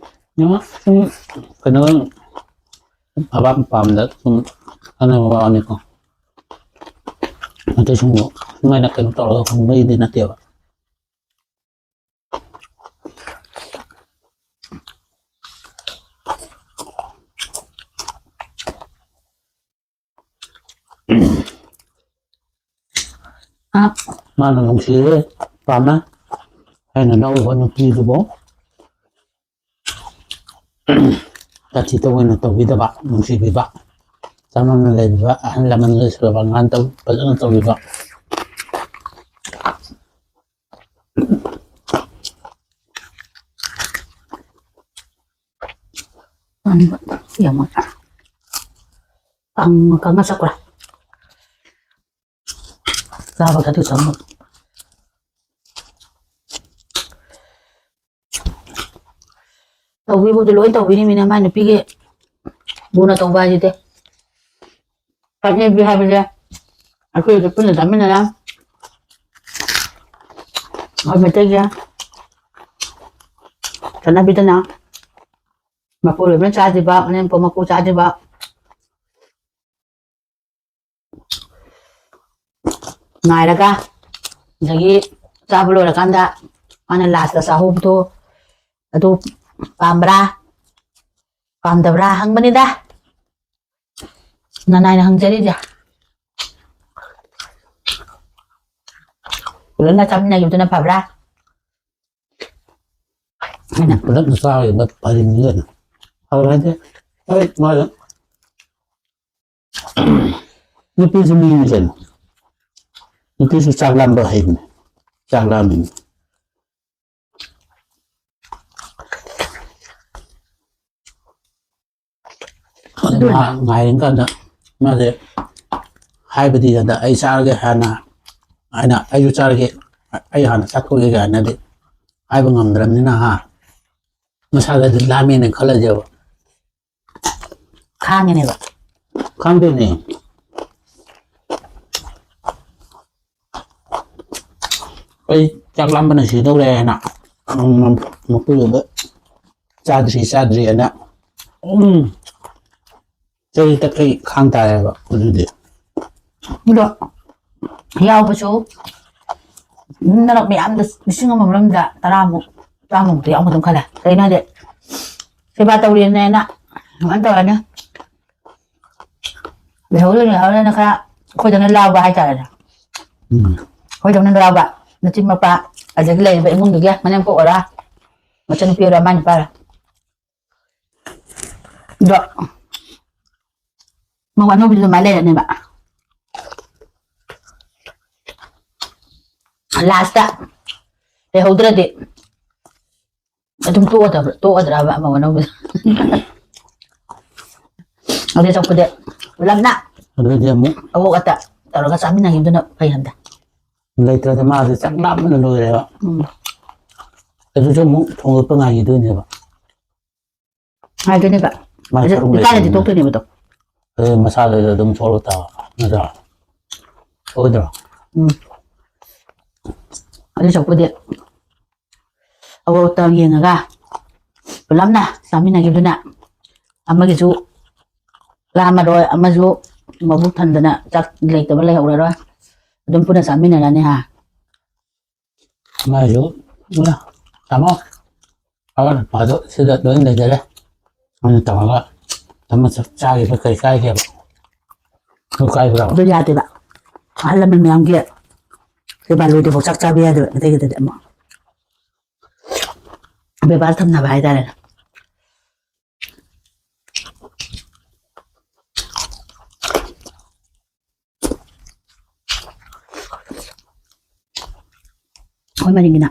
ꯌꯦꯡꯉꯣ, ꯁꯨꯝ ꯀꯩꯅꯣ ꯑꯄꯥꯝ ꯄꯥꯝꯗ ꯁꯨꯝ ꯈꯟꯅꯕ ꯋꯥꯅꯤꯀꯣ꯫ ꯑꯗꯨ ꯁꯨꯝ ꯅꯣꯏꯅ ꯀꯩꯅꯣ ꯇꯧꯔꯒ ꯍꯣꯡꯕꯒꯤꯗꯤ ꯅꯠꯇꯦꯕ꯫ ꯑ, ꯃꯥꯅ ꯅꯨꯡꯁꯤꯔꯦ, ꯄꯥꯝꯃꯦ ꯍꯥꯏꯅ ꯂꯧꯔꯨꯕ ꯅꯨꯄꯤꯗꯨꯕꯨ ꯇꯥꯊꯤ ꯇꯧꯑꯣꯏꯅ ꯇꯧꯕꯤꯗꯕ, ꯅꯨꯡꯁꯤꯕꯤꯕ, ꯆꯥꯟꯅꯅ ꯂꯩꯕꯤꯕ, ꯑꯍꯜ ꯂꯃꯟꯒ ꯁꯦꯕꯥ ꯉꯥꯟ ꯇꯧ-, ꯐꯖꯅ ꯇꯧꯕꯤꯕ꯫ ꯀꯪꯉ-, ꯀꯪꯉ ꯆꯠꯈ꯭ꯔꯦ꯫ ꯆꯥꯕꯒꯗꯤ ꯆꯪꯉꯛ-, ꯇꯧꯕꯤꯕꯨꯗꯤ ꯂꯣꯏ ꯇꯧꯕꯤꯔꯤꯃꯤꯅ ꯃꯥꯏ ꯅꯨꯄꯤꯒꯤ ꯂꯨꯅ ꯇꯧꯕ ꯍꯥꯏꯁꯤꯗꯤ꯫ ꯆꯠꯅꯕꯤ ꯍꯥꯏꯕꯁꯦ ꯑꯩꯈꯣꯏꯁꯨ ꯄꯨꯟꯅ ꯆꯥꯃꯤꯟꯅꯔ ꯑꯩꯈꯣꯏ ꯃꯩꯇꯩꯒꯤ ꯆꯠꯅꯕꯤꯗꯅ ꯃꯄꯨꯔꯣꯏꯕꯅ ꯆꯥꯗ꯭ꯔꯤꯕ, ꯃꯅꯦꯝꯄꯣꯛ ꯃꯀꯨ ꯆꯥꯗ꯭ꯔꯤꯕ ꯉꯥꯏꯔꯒ, ꯑꯗꯒꯤ ꯆꯥꯕ ꯂꯣꯏꯔꯀꯥꯟꯗ ꯃꯥꯅ ꯂꯥꯁꯇ ꯆꯥꯍꯧꯕꯗꯣ ꯑꯗꯨ ꯄꯥꯝꯕ꯭ꯔꯥ ꯄꯥꯝꯗꯕ꯭ꯔꯥ ꯍꯪꯕꯅꯤꯗ꯫ ꯅꯅꯥꯏꯅ ꯍꯪꯖꯔꯤꯁꯦ꯫ ꯄꯨꯂꯞꯅ ꯆꯥꯃꯤꯟꯅꯈꯤꯕꯗꯨꯅ ꯐꯕ꯭ꯔꯥ? ꯑꯩꯅ ꯄꯨꯂꯞꯅ ꯆꯥꯈꯤꯕ ꯐꯔꯤꯅꯤ ꯀꯩꯅꯣ꯫ ꯐꯕ ꯍꯥꯏꯗꯤ, ꯍꯣꯏ, ꯃꯥꯗꯣ ꯅꯨꯄꯤꯁꯨ ꯃꯤꯅꯤ ꯀꯩꯅꯣ꯫ ꯅꯨꯄꯤꯁꯨ ꯆꯥꯛ ꯂꯥꯝꯕ ꯍꯩꯕꯅꯤ꯫ ꯆꯥꯛ ꯂꯥꯝꯃꯤꯅꯤ꯫ ꯑꯗꯨꯅ ꯉꯥ-, ꯉꯥꯏꯔꯤꯉꯩ ꯀꯥꯟꯗ ꯃꯥꯁꯦ ꯍꯥꯏꯕꯗꯤ ꯌꯥꯗ, "ꯑꯩ ꯆꯥꯔꯒꯦ ꯍꯥꯟꯅ" ꯍꯥꯏꯅ, "ꯑꯩꯁꯨ ꯆꯥꯔꯒꯦ, ꯑꯩ ꯍꯥꯟꯅ ꯆꯥꯊꯣꯛꯑꯒꯦ" ꯀꯥꯏꯅꯗꯤ ꯍꯥꯏꯕ ꯉꯝꯗ꯭ꯔꯕꯅꯤꯅ, ꯍꯥ, ꯃꯁꯥꯗꯗꯤ ꯂꯥꯝꯃꯦꯅ ꯈꯜꯂꯁꯦꯕ꯫ ꯈꯥꯡꯉꯤꯅꯦꯕ꯫ ꯈꯪꯗꯦꯅꯦ꯫ ꯑꯩ ꯆꯥꯛ ꯂꯥꯝꯕꯅ ꯁꯤꯗꯧꯔꯦ ꯍꯥꯏꯅ, ꯎꯝ, ꯃꯄꯨꯗꯨꯗ "ꯆꯥꯗ꯭ꯔꯤ, ꯆꯥꯗ꯭ꯔꯤ" ꯍꯥꯏꯅ, ꯎꯝ, ꯆꯍꯤ ꯇꯈꯩ ꯈꯥꯡ ꯇꯥꯔꯦꯕ ꯑꯗꯨꯗꯤ꯫ ꯑꯗꯣ ꯌꯥꯎꯕꯁꯨ ꯅꯔꯛ ꯃꯌꯥꯝꯗ ꯂꯤꯁꯤꯡ ꯑꯃ ꯃꯅꯨꯡꯗ ꯇꯔꯥꯃꯨꯛ, ꯇꯔꯥꯃꯨꯛꯇꯤ ꯌꯥꯎꯒꯗꯧ ꯈꯜꯂꯦ꯫ ꯀꯩꯅꯣ ꯍꯥꯏꯗꯤ, ꯁꯦꯕꯥ ꯇꯧꯔꯦꯅꯦꯅ ꯑꯗꯨꯃꯥꯏꯅ ꯇꯧꯔꯅꯤ꯫ ꯂꯩꯍꯧꯔꯦ, ꯂꯩꯍꯧꯔꯦꯅ ꯈꯔ ꯑꯩꯈꯣꯏꯗꯧꯅ ꯂꯥꯎꯕ ꯍꯥꯏꯇꯥꯔꯦꯅꯦ꯫ ꯎꯝ꯫ ꯑꯩꯈꯣꯏꯗꯧꯅ ꯂꯥꯎꯕ, ꯃꯆꯤꯟ ꯃꯄꯥ, ꯑꯗꯒꯤ ꯂꯩꯔꯤꯕ ꯏꯃꯨꯡꯗꯨꯒꯤ ꯃꯅꯦꯝꯄꯣꯛ ꯑꯣꯏꯔ, ꯃꯆꯟꯅꯨꯄꯤ ꯑꯣꯏꯔ, ꯃꯥꯏ ꯅꯨꯄꯥ ꯑꯣꯏꯔ꯫ ꯑꯗꯣ ꯃꯧ ꯑꯅꯧꯕꯤꯗꯨ ꯑꯗꯨꯃꯥꯏꯅ ꯂꯩꯔꯅꯦꯕ꯫ ꯂꯥꯁꯇ ꯂꯩꯍꯧꯗ꯭ꯔꯗꯤ ꯑꯗꯨꯝ ꯇꯣꯛꯑꯗꯕ꯭ꯔꯥ, ꯇꯣꯛꯑꯗ꯭ꯔꯕ ꯃꯧ ꯑꯅꯧꯕꯤꯗꯣ? ꯑꯗꯨ ꯆꯠꯄꯗꯤ ꯄꯨꯂꯞꯅ ꯑꯗꯨꯗꯤ ꯑꯃꯨꯛ ꯑꯋꯣꯛ ꯑꯇ ꯇꯧꯔꯒ ꯆꯥꯃꯤꯟꯅꯈꯤꯕꯗꯨꯅ ꯐꯩ ꯍꯟꯗ꯫ ꯂꯩꯇ꯭ꯔꯗꯤ ꯃꯥꯁꯦ ꯆꯥꯛ ꯂꯥꯝꯕꯅ ꯂꯣꯏꯔꯦꯕ꯫ ꯎꯝ꯫ ꯑꯗꯨꯁꯨ ꯑꯃꯨꯛ ꯊꯣꯡꯗꯣꯛꯄ ꯉꯥꯏꯈꯤꯗꯣꯏꯅꯦꯕ꯫ ꯍꯥꯏꯗꯣꯏꯅꯦꯕ꯫ ꯃꯥ ꯑꯗꯨ ꯁꯔꯨꯛ ꯏꯀꯥꯏꯅꯗꯤ ꯂꯩꯇꯕꯅꯤꯅ꯫ ꯇꯣꯛꯇꯣꯏꯅꯦꯕ ꯑꯗꯣ꯫ ꯑꯗꯨ ꯃꯁꯥꯗꯨꯗ ꯑꯗꯨꯝ ꯁꯣꯛꯂꯛ ꯇꯥꯕ, ꯅꯠꯇ꯭ꯔꯣ? ꯁꯣꯛꯑꯣꯏꯗ꯭ꯔꯣ? ꯎꯝ꯫ ꯑꯗꯨ ꯁꯔꯨꯛꯄꯨꯗꯤ ꯑꯋꯥꯠ ꯑꯄꯥ ꯌꯦꯡꯉꯒ ꯄꯨꯂꯞꯅ ꯆꯥꯃꯤꯟꯅꯈꯤꯕꯗꯨꯅ ꯑꯃꯒꯤꯁꯨ ꯂꯥꯝꯃꯔꯣꯏ, ꯑꯃꯁꯨ ꯃꯕꯨꯛ ꯊꯟꯗꯅ ꯆꯥꯛ ꯂꯩꯇꯕ ꯂꯩꯍꯧꯔꯔꯣꯏ꯫ ꯑꯗꯨꯝ ꯄꯨꯟꯅ ꯆꯥꯃꯤꯟꯅꯔꯅꯤ ꯍꯥ꯫ ꯃꯥꯏꯁꯨ, ꯏꯃꯥ, ꯇꯥꯃꯣ, ꯑꯋꯥꯠ ꯑꯄꯥꯗꯣ ꯁꯤꯗ ꯂꯣꯏ ꯂꯩꯖꯔꯦ꯫ ꯑꯗꯨ ꯇꯧꯔꯒ ꯇꯞꯅ ꯆꯥ-, ꯆꯥꯈꯤꯕ ꯀꯩ ꯀꯥꯏꯒꯦꯕ? ꯀꯥꯏꯕ꯭ꯔꯥ? ꯑꯗꯨ ꯌꯥꯗꯦꯕ꯫ ꯑꯍꯜ ꯂꯃꯟ ꯃꯌꯥꯝꯒꯤ ꯁꯦꯕꯥ ꯂꯣꯏꯗ꯭ꯔꯤꯐꯥꯎ ꯆꯥꯛ ꯆꯥꯕ ꯌꯥꯗꯦꯕ, ꯃꯩꯇꯩꯒꯤꯗꯗꯤ ꯑꯃꯨꯛ ꯕꯦꯕꯥꯔ ꯊꯝꯅꯕ ꯍꯥꯏꯇꯥꯔꯦꯅꯦ꯫ ꯑꯩꯈꯣꯏ ꯃꯔꯤꯡꯒꯤꯅ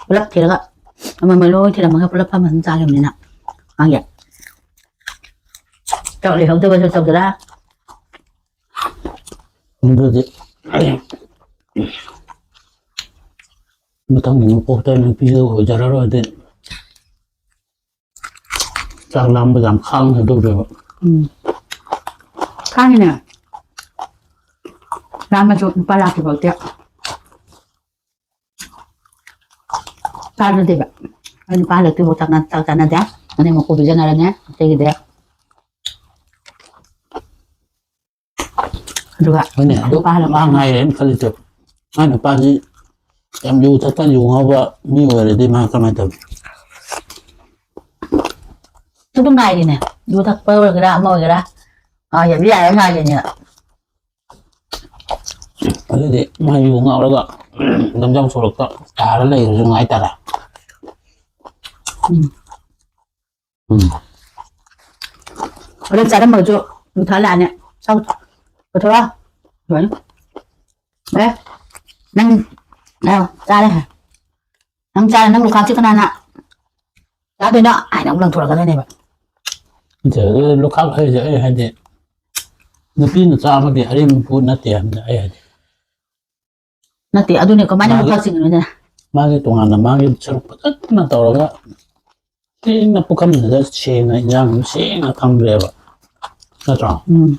ꯄꯨꯂꯞ ꯊꯤꯔꯒ, ꯑꯃꯃꯝ ꯂꯣꯏ ꯊꯤꯔꯝꯃꯒ ꯄꯨꯂꯞ ꯐꯝꯃ ꯑꯗꯨꯝ ꯆꯥꯈꯤꯕꯅꯤꯅ, ꯃꯥꯒꯤ ꯆꯥꯛ ꯂꯩꯍꯧꯗꯕꯁꯨ ꯇꯧꯗꯔꯥ? ꯑꯗꯨꯗꯤ ꯃꯊꯪꯒꯤ ꯃꯄꯣꯛꯇ ꯅꯨꯄꯤꯗꯣ ꯑꯣꯏꯖꯔꯔꯣꯏꯗꯤ꯫ ꯆꯥꯛ ꯂꯥꯝꯕ ꯌꯥꯝ ꯈꯥꯡꯉꯦ ꯑꯗꯨꯒꯤꯕ꯫ ꯎꯝ꯫ ꯈꯥꯡꯉꯤꯅꯦ꯫ ꯂꯥꯝꯃꯁꯨ ꯅꯨꯄꯥ ꯂꯥꯛꯇ꯭ꯔꯤꯐꯥꯎꯗꯤ ꯆꯥꯟꯅꯗꯦꯕ꯫ ꯑꯩ ꯅꯨꯄꯥ ꯍꯜꯂꯛꯇ꯭ꯔꯤꯐꯥꯎ ꯆꯥꯛ ꯆꯥ-, ꯆꯥꯛ ꯆꯥꯟꯅꯗꯦ꯫ ꯃꯅꯦꯝ ꯃꯀꯨ ꯄꯤꯖꯅꯔꯅꯤ꯫ ꯑꯇꯩꯒꯤꯗꯤ ꯑꯗꯨꯒ ꯍꯣꯏꯅꯦ, ꯑꯗꯨ ꯅꯨꯄꯥ ꯍꯜꯂꯛꯄ ꯃꯥ ꯉꯥꯏꯔꯦꯅ ꯈꯜꯂꯤꯁꯦ꯫ ꯃꯥꯏ ꯅꯨꯄꯥꯁꯤ ꯌꯥꯝ ꯌꯨ ꯊꯛꯄ, ꯌꯨ ꯉꯥꯎꯕ ꯃꯤ ꯑꯣꯏꯔꯗꯤ ꯃꯥ ꯀꯃꯥꯏꯅ ꯇꯧꯅꯤ? ꯑꯗꯨꯝ ꯉꯥꯏꯔꯤꯅꯦ꯫ ꯌꯨ ꯊꯛꯄ ꯑꯣꯏꯒꯦꯔꯥ, ꯑꯃ ꯑꯣꯏꯒꯦꯔꯥ, ꯑꯥ, ꯌꯥꯕꯤ ꯌꯥꯔꯦ ꯉꯥꯏꯔꯤꯅꯦ꯫ ꯑꯗꯨꯗꯤ ꯃꯥ ꯌꯨ ꯉꯥꯎꯔꯒ ꯂꯝꯖꯥꯎ ꯁꯣꯔꯣꯛꯇ ꯇꯥꯔ ꯂꯩꯔꯁꯨ ꯉꯥꯏ ꯇꯥꯔꯦ꯫ ꯎꯝ꯫ ꯎꯝ꯫ ꯍꯣꯔꯦꯟ ꯆꯥꯔꯝꯃꯒꯁꯨ ꯃꯨꯊꯠ ꯂꯥꯛꯑꯅꯤ꯫ ꯆꯥꯎ, ꯄꯨꯊꯣꯔꯛꯑꯣ꯫ ꯂꯣꯏꯔꯦ꯫ ꯑꯦ, ꯅꯪ, ꯑ, ꯆꯥꯔꯦ꯫ ꯅꯪ ꯆꯥꯔꯦ, ꯅꯪ ꯂꯨꯈꯥꯛꯁꯦ ꯀꯅꯥꯅ ꯆꯥꯗꯣꯏꯅꯣ ꯍꯥꯏꯅ ꯑꯃꯨꯛ ꯂꯪꯊꯣꯔꯛꯀꯗꯣꯏꯅꯦꯕ꯫ ꯅꯠꯇꯦ, ꯑꯗꯨ ꯂꯨꯈꯥꯛ ꯍꯥꯏꯁꯦ ꯑꯩ ꯍꯥꯏꯗꯤ ꯅꯨꯄꯤ ꯃꯆꯥ ꯑꯃꯗꯤ ꯑꯔꯦꯝꯕ ꯄꯣꯠ ꯅꯠꯇꯦ ꯍꯥꯏꯕꯅꯤꯗ ꯑꯩ ꯍꯥꯏꯗꯤ꯫ ꯅꯠꯇꯦ, ꯑꯗꯨꯅꯦ ꯀꯃꯥꯏꯅ ꯃꯥꯒꯤ, ꯂꯨꯈꯥꯛ ꯆꯤꯡꯉꯤꯅꯣꯅꯦ? ꯃꯥꯒꯤ ꯇꯣꯉꯥꯟꯅ ꯃꯥꯒꯤ ꯁꯔꯨꯛ ꯐꯖꯅ ꯇꯧꯔꯒ ꯁꯦꯡꯅ ꯄꯨꯈꯝꯗꯨꯗ ꯁꯦꯡꯅ ꯏꯟꯖꯥꯡꯗꯨ ꯁꯦꯡꯅ ꯊꯝꯈ꯭ꯔꯦꯕ꯫ ꯅꯠꯇ꯭ꯔꯣ? ꯎꯝ꯫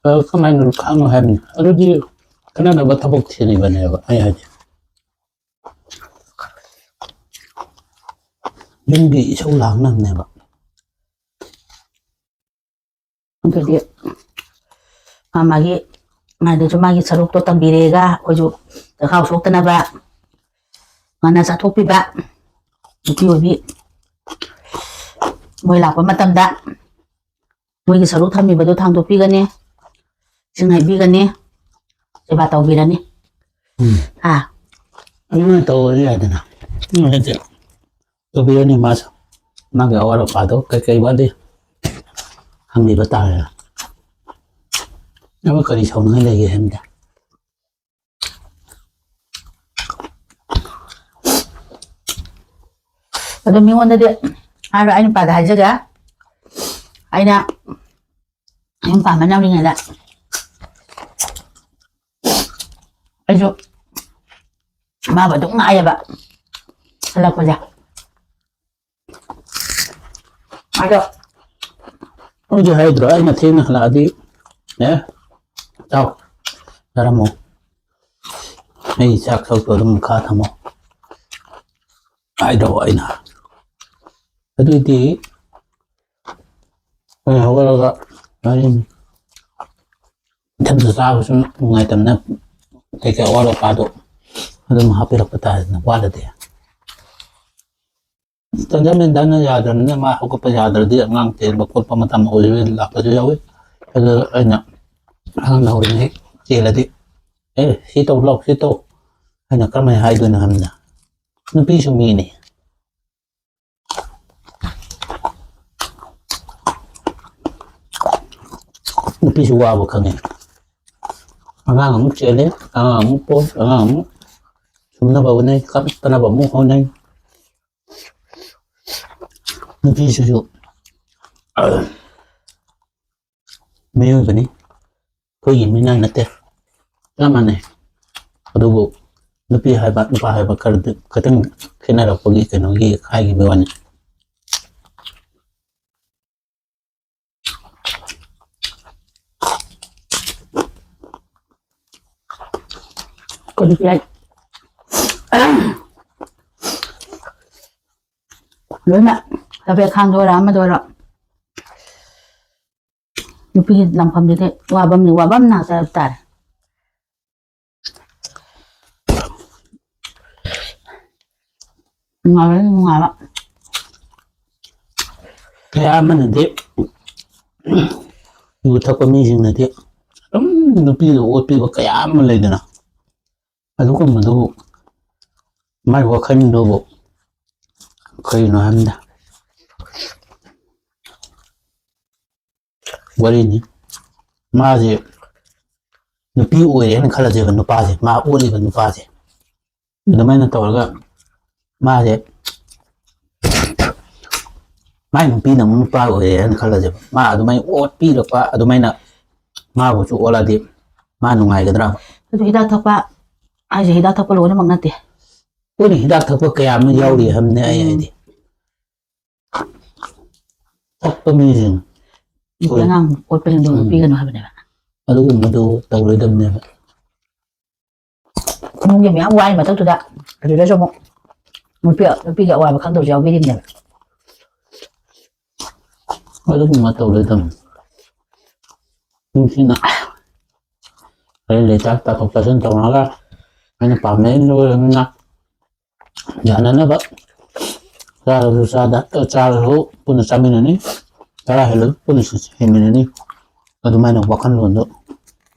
ꯑꯗꯨ ꯀꯃꯥꯏꯅ ꯂꯨꯈꯥꯛꯅꯣ ꯍꯥꯏꯕꯅꯤ? ꯑꯗꯨꯗꯤ ꯈꯟꯅꯅꯕ ꯊꯕꯛ ꯊꯤꯔꯤꯕꯅꯦꯕ ꯑꯩ ꯍꯥꯏꯗꯤ꯫ ꯌꯨꯝꯒꯤ ꯏꯁꯧ ꯂꯥꯡꯅꯕꯅꯦꯕ꯫ ꯑꯗꯨꯗꯤ ꯃꯥ ꯃꯥꯒꯤ, ꯃꯥꯗꯨꯁꯨ ꯃꯥꯒꯤ ꯁꯔꯨꯛꯇꯣ ꯇꯝꯕꯤꯔꯦꯒ, ꯑꯩꯈꯣꯏꯁꯨ ꯆꯈꯥꯎ ꯁꯣꯛꯇꯅꯕ ꯉꯟꯅ ꯆꯥꯊꯣꯛꯄꯤꯕ, ꯅꯨꯄꯤ ꯑꯣꯏꯕꯤ ꯃꯣꯏ ꯂꯥꯛꯄ ꯃꯇꯝꯗ ꯃꯣꯏꯒꯤ ꯁꯔꯨꯛ ꯊꯝꯃꯤꯕꯗꯣ ꯊꯥꯡꯗꯣꯛꯄꯤꯒꯅꯤ꯫ ꯏꯁꯤꯡ ꯍꯩꯕꯤꯒꯅꯤ, ꯁꯦꯕꯥ ꯇꯧꯕꯤꯔꯅꯤ꯫ ꯎꯝ꯫ ꯑꯥ꯫ ꯑꯗꯨꯃꯥꯏꯅ ꯇꯧꯕꯗꯤ ꯌꯥꯏꯗꯅ꯫ ꯎꯝ, ꯍꯥꯏꯗꯤ ꯇꯧꯕꯤꯔꯅꯤ ꯃꯥꯁꯨ꯫ ꯃꯥꯒꯤ ꯑꯋꯥꯠ ꯑꯄꯥꯗꯣ ꯀꯩꯀꯩ ꯋꯥꯠꯂꯤ ꯍꯪꯕꯤꯕ ꯇꯥꯔꯦ꯫ ꯑꯗꯨꯒ ꯀꯔꯤ ꯁꯥꯎꯅꯤꯡꯉꯥꯏ ꯂꯩꯒꯦ ꯍꯥꯏꯕꯗ꯫ ꯑꯗꯣ ꯃꯤꯉꯣꯟꯗꯗꯤ ꯍꯥꯏꯔꯣꯏ, ꯑꯩ ꯅꯨꯄꯥꯗ ꯍꯥꯏꯖꯒꯦ꯫ ꯑꯩꯅ ꯌꯨꯝ ꯄꯥꯟꯕ ꯅꯧꯔꯤꯉꯩꯗ ꯑꯩꯁꯨ ꯃꯥꯕꯨ ꯑꯗꯨꯝ ꯉꯥꯏꯌꯦꯕ ꯍꯜꯂꯛꯄꯁꯦ꯫ ꯑꯗꯣ ꯑꯩꯗꯤ ꯍꯥꯏꯗ꯭ꯔꯣ, ꯑꯩꯅ ꯊꯦꯡꯅ ꯍꯜꯂꯛꯑꯗꯤ, "ꯑꯦ, ꯆꯥꯎ, ꯆꯥꯔꯝꯃꯣ, ꯑꯩ ꯆꯥꯛ ꯁꯧꯇꯣ ꯑꯗꯨꯝ ꯃꯈꯥ ꯊꯝꯃꯣ" ꯍꯥꯏꯗ꯭ꯔꯣ ꯑꯩꯅ? ꯑꯗꯨꯏꯗꯤ ꯑꯩ ꯍꯧꯒꯠꯂꯒ ꯍꯥꯏꯔꯤꯅꯤ꯫ ꯏꯊꯟꯇ ꯆꯥꯕꯁꯨ ꯅꯨꯡꯉꯥꯏꯇꯕꯅ ꯀꯩꯀꯩ ꯑꯋꯥꯠ ꯑꯄꯥꯗꯣ ꯑꯗꯨꯝ ꯍꯥꯞꯄꯤꯔꯛꯄ ꯇꯥꯔꯦꯗꯅ, ꯋꯥꯠꯂꯗꯤ꯫ ꯇꯟꯖꯥ ꯃꯦꯟꯖꯥꯅ ꯌꯥꯗ꯭ꯔꯕꯅꯤꯅ ꯃꯥ ꯍꯧꯒꯠꯄ ꯌꯥꯗ꯭ꯔꯗꯤ ꯑꯉꯥꯡ ꯆꯦꯟꯕ ꯈꯣꯠꯄ ꯃꯇꯝ ꯑꯣꯏꯕ ꯂꯥꯛꯄꯁꯨ ꯌꯥꯎꯏ꯫ ꯑꯗꯨ ꯑꯩꯅ ꯑꯉꯥꯡ ꯅꯧꯔꯤꯉꯩ ꯆꯦꯜꯂꯗꯤ, "ꯑꯦ, ꯁꯤ ꯇꯧ ꯂꯥꯎ, ꯁꯤ ꯇꯧ" ꯍꯥꯏꯅ ꯀꯔꯝꯍꯥꯏꯅ ꯍꯥꯏꯗꯣꯏꯅꯣ ꯍꯥꯏꯕꯗ, ꯅꯨꯄꯤꯁꯨ ꯃꯤꯅꯤ꯫ ꯅꯨꯄꯤꯁꯨ ꯋꯥꯕ ꯈꯪꯉꯤ꯫ ꯑꯉꯥꯡ ꯑꯃꯨꯛ ꯆꯦꯜꯂꯦ, ꯑꯉꯥꯡ ꯑꯃꯨꯛ ꯄꯣꯛ, ꯑꯉꯥꯡ ꯑꯃꯨꯛ ꯁꯨꯝꯅꯕ ꯍꯣꯠꯅꯩ, ꯀꯞꯇꯅꯕ ꯑꯃꯨꯛ ꯍꯣꯠꯅꯩ꯫ ꯅꯨꯄꯤꯁꯤꯁꯨ ꯃꯤꯑꯣꯏꯕꯅꯤ, ꯑꯩꯈꯣꯏꯒꯤ ꯃꯤꯅ ꯅꯠꯇꯦ, ꯆꯞ ꯃꯥꯟꯅꯩ꯫ ꯑꯗꯨꯕꯨ ꯅꯨꯄꯤ ꯍꯥꯏꯕ ꯅꯨꯄꯥ ꯍꯥꯏꯕ ꯈꯔꯗꯤ ꯈꯤꯇꯪ ꯈꯦꯠꯅꯔꯛꯄꯒꯤ ꯀꯩꯅꯣꯒꯤ ꯍꯥꯏꯈꯤꯕ ꯋꯥꯅꯤ꯫ ꯀꯔꯤ ꯄꯤꯔꯛ-, ꯂꯣꯏꯅ ꯆꯐꯦ ꯈꯥꯡꯗ ꯑꯣꯏꯔꯣ, ꯑꯃꯗ ꯑꯣꯏꯔꯣ, ꯅꯨꯄꯤꯒꯤ ꯂꯥꯡꯐꯝꯗꯨꯗꯤ ꯋꯥꯐꯝꯅꯤ, ꯋꯥꯐꯝ ꯉꯥꯛꯇ ꯍꯥꯏꯕ ꯇꯥꯔꯦ꯫ ꯅꯨꯡꯉꯥꯏꯕ, ꯅꯨꯡꯉꯥꯏꯕ꯫ ꯀꯌꯥ ꯑꯃꯅꯗꯤ ꯌꯨ ꯊꯛꯄ ꯃꯤꯁꯤꯡꯅꯗꯤ ꯑꯗꯨꯝ ꯅꯨꯄꯤꯗ ꯑꯣꯠꯄꯤꯕ ꯀꯌꯥ ꯑꯃ ꯂꯩꯗꯅ, ꯑꯗꯨꯒꯨꯝꯕꯗꯨꯕꯨ ꯃꯥꯏ ꯋꯥꯈꯜꯗꯨꯕꯨ ꯀꯩꯅꯣ ꯍꯥꯏꯕꯗ ꯋꯥꯔꯤꯅꯤ꯫ ꯃꯥꯁꯦ ꯅꯨꯄꯤ ꯑꯣꯏꯔꯦꯅ ꯈꯜꯂꯁꯦꯕ, ꯅꯨꯄꯥꯁꯦ, ꯃꯥ ꯑꯣꯠꯂꯤꯕ ꯅꯨꯄꯥꯁꯦ ꯑꯗꯨꯃꯥꯏꯅ ꯇꯧꯔꯒ ꯃꯥꯁꯦ ꯃꯥꯏ ꯅꯨꯄꯤꯅ ꯑꯃꯨꯛ ꯅꯨꯄꯥ ꯑꯣꯏꯔꯦꯅ ꯈꯜꯂꯁꯦꯕ, ꯃꯥ ꯑꯗꯨꯃꯥꯏꯅ ꯑꯣꯠꯄꯤꯔꯛꯄ ꯑꯗꯨꯃꯥꯏꯅ ꯃꯥꯕꯨꯁꯨ ꯑꯣꯠꯂꯗꯤ ꯃꯥ ꯅꯨꯡꯉꯥꯏꯒꯗ꯭ꯔꯥ? ꯑꯗꯨ ꯍꯤꯗꯥꯛ ꯊꯛꯄ ꯍꯥꯏꯁꯦ ꯍꯤꯗꯥꯛ ꯊꯛꯄ ꯂꯣꯏꯅꯃꯛ ꯅꯠꯇꯦ꯫ ꯑꯩꯈꯣꯏꯅ ꯍꯤꯗꯥꯛ ꯊꯛꯄ ꯀꯌꯥ ꯑꯃ ꯌꯥꯎꯔꯤ ꯍꯥꯏꯕꯅꯦ ꯑꯩ ꯎꯝ꯫ ꯍꯥꯏꯗꯤ ꯊꯛꯄ ꯃꯤꯁꯤꯡ ꯅꯨꯄꯤ ꯑꯉꯥꯡ ꯑꯣꯠꯄꯁꯤꯡꯗꯣ ꯎꯝ꯫ ꯄꯤꯒꯅꯨ ꯍꯥꯏꯕꯅꯦꯕ꯫ ꯑꯗꯨꯒꯨꯝꯕꯗꯣ ꯇꯧꯔꯣꯏꯗꯕꯅꯦꯕ꯫ ꯏꯃꯨꯡꯒꯤ ꯃꯌꯥꯝ ꯋꯥꯔꯤ ꯃꯊꯛꯇꯨꯗ ꯑꯗꯨꯗꯁꯨ ꯑꯃꯨꯛ ꯅꯨꯄꯤ ꯅꯨꯄꯤꯒꯤ ꯑꯋꯥꯕ ꯈꯪꯗꯕꯁꯨ ꯌꯥꯎꯕꯤꯔꯤꯕꯅꯦꯕ꯫ ꯑꯗꯨꯒꯨꯝꯕ ꯇꯧꯔꯣꯏꯗꯕꯅꯤ꯫ ꯅꯨꯡꯁꯤꯅ ꯑꯩ ꯂꯩꯇ ꯇꯥꯊꯣꯛ ꯇꯥꯁꯤꯟ ꯇꯧꯅꯔꯒ ꯑꯩꯅ ꯄꯥꯝꯅꯩ ꯂꯣꯏꯔꯕꯅꯤꯅ ꯌꯥꯅꯅꯕ ꯆꯥꯔꯁꯨ ꯆꯥꯗ ꯆꯥꯔꯁꯨ ꯄꯨꯟꯅ ꯆꯥꯃꯤꯟꯅꯅꯤ, ꯆꯔꯥ ꯍꯦꯜꯂꯁꯨ ꯄꯨꯟꯅ ꯍꯦꯟꯃꯤꯟꯅꯅꯤ꯫ ꯑꯗꯨꯃꯥꯏꯅ ꯋꯥꯈꯜꯂꯣꯟꯗꯣ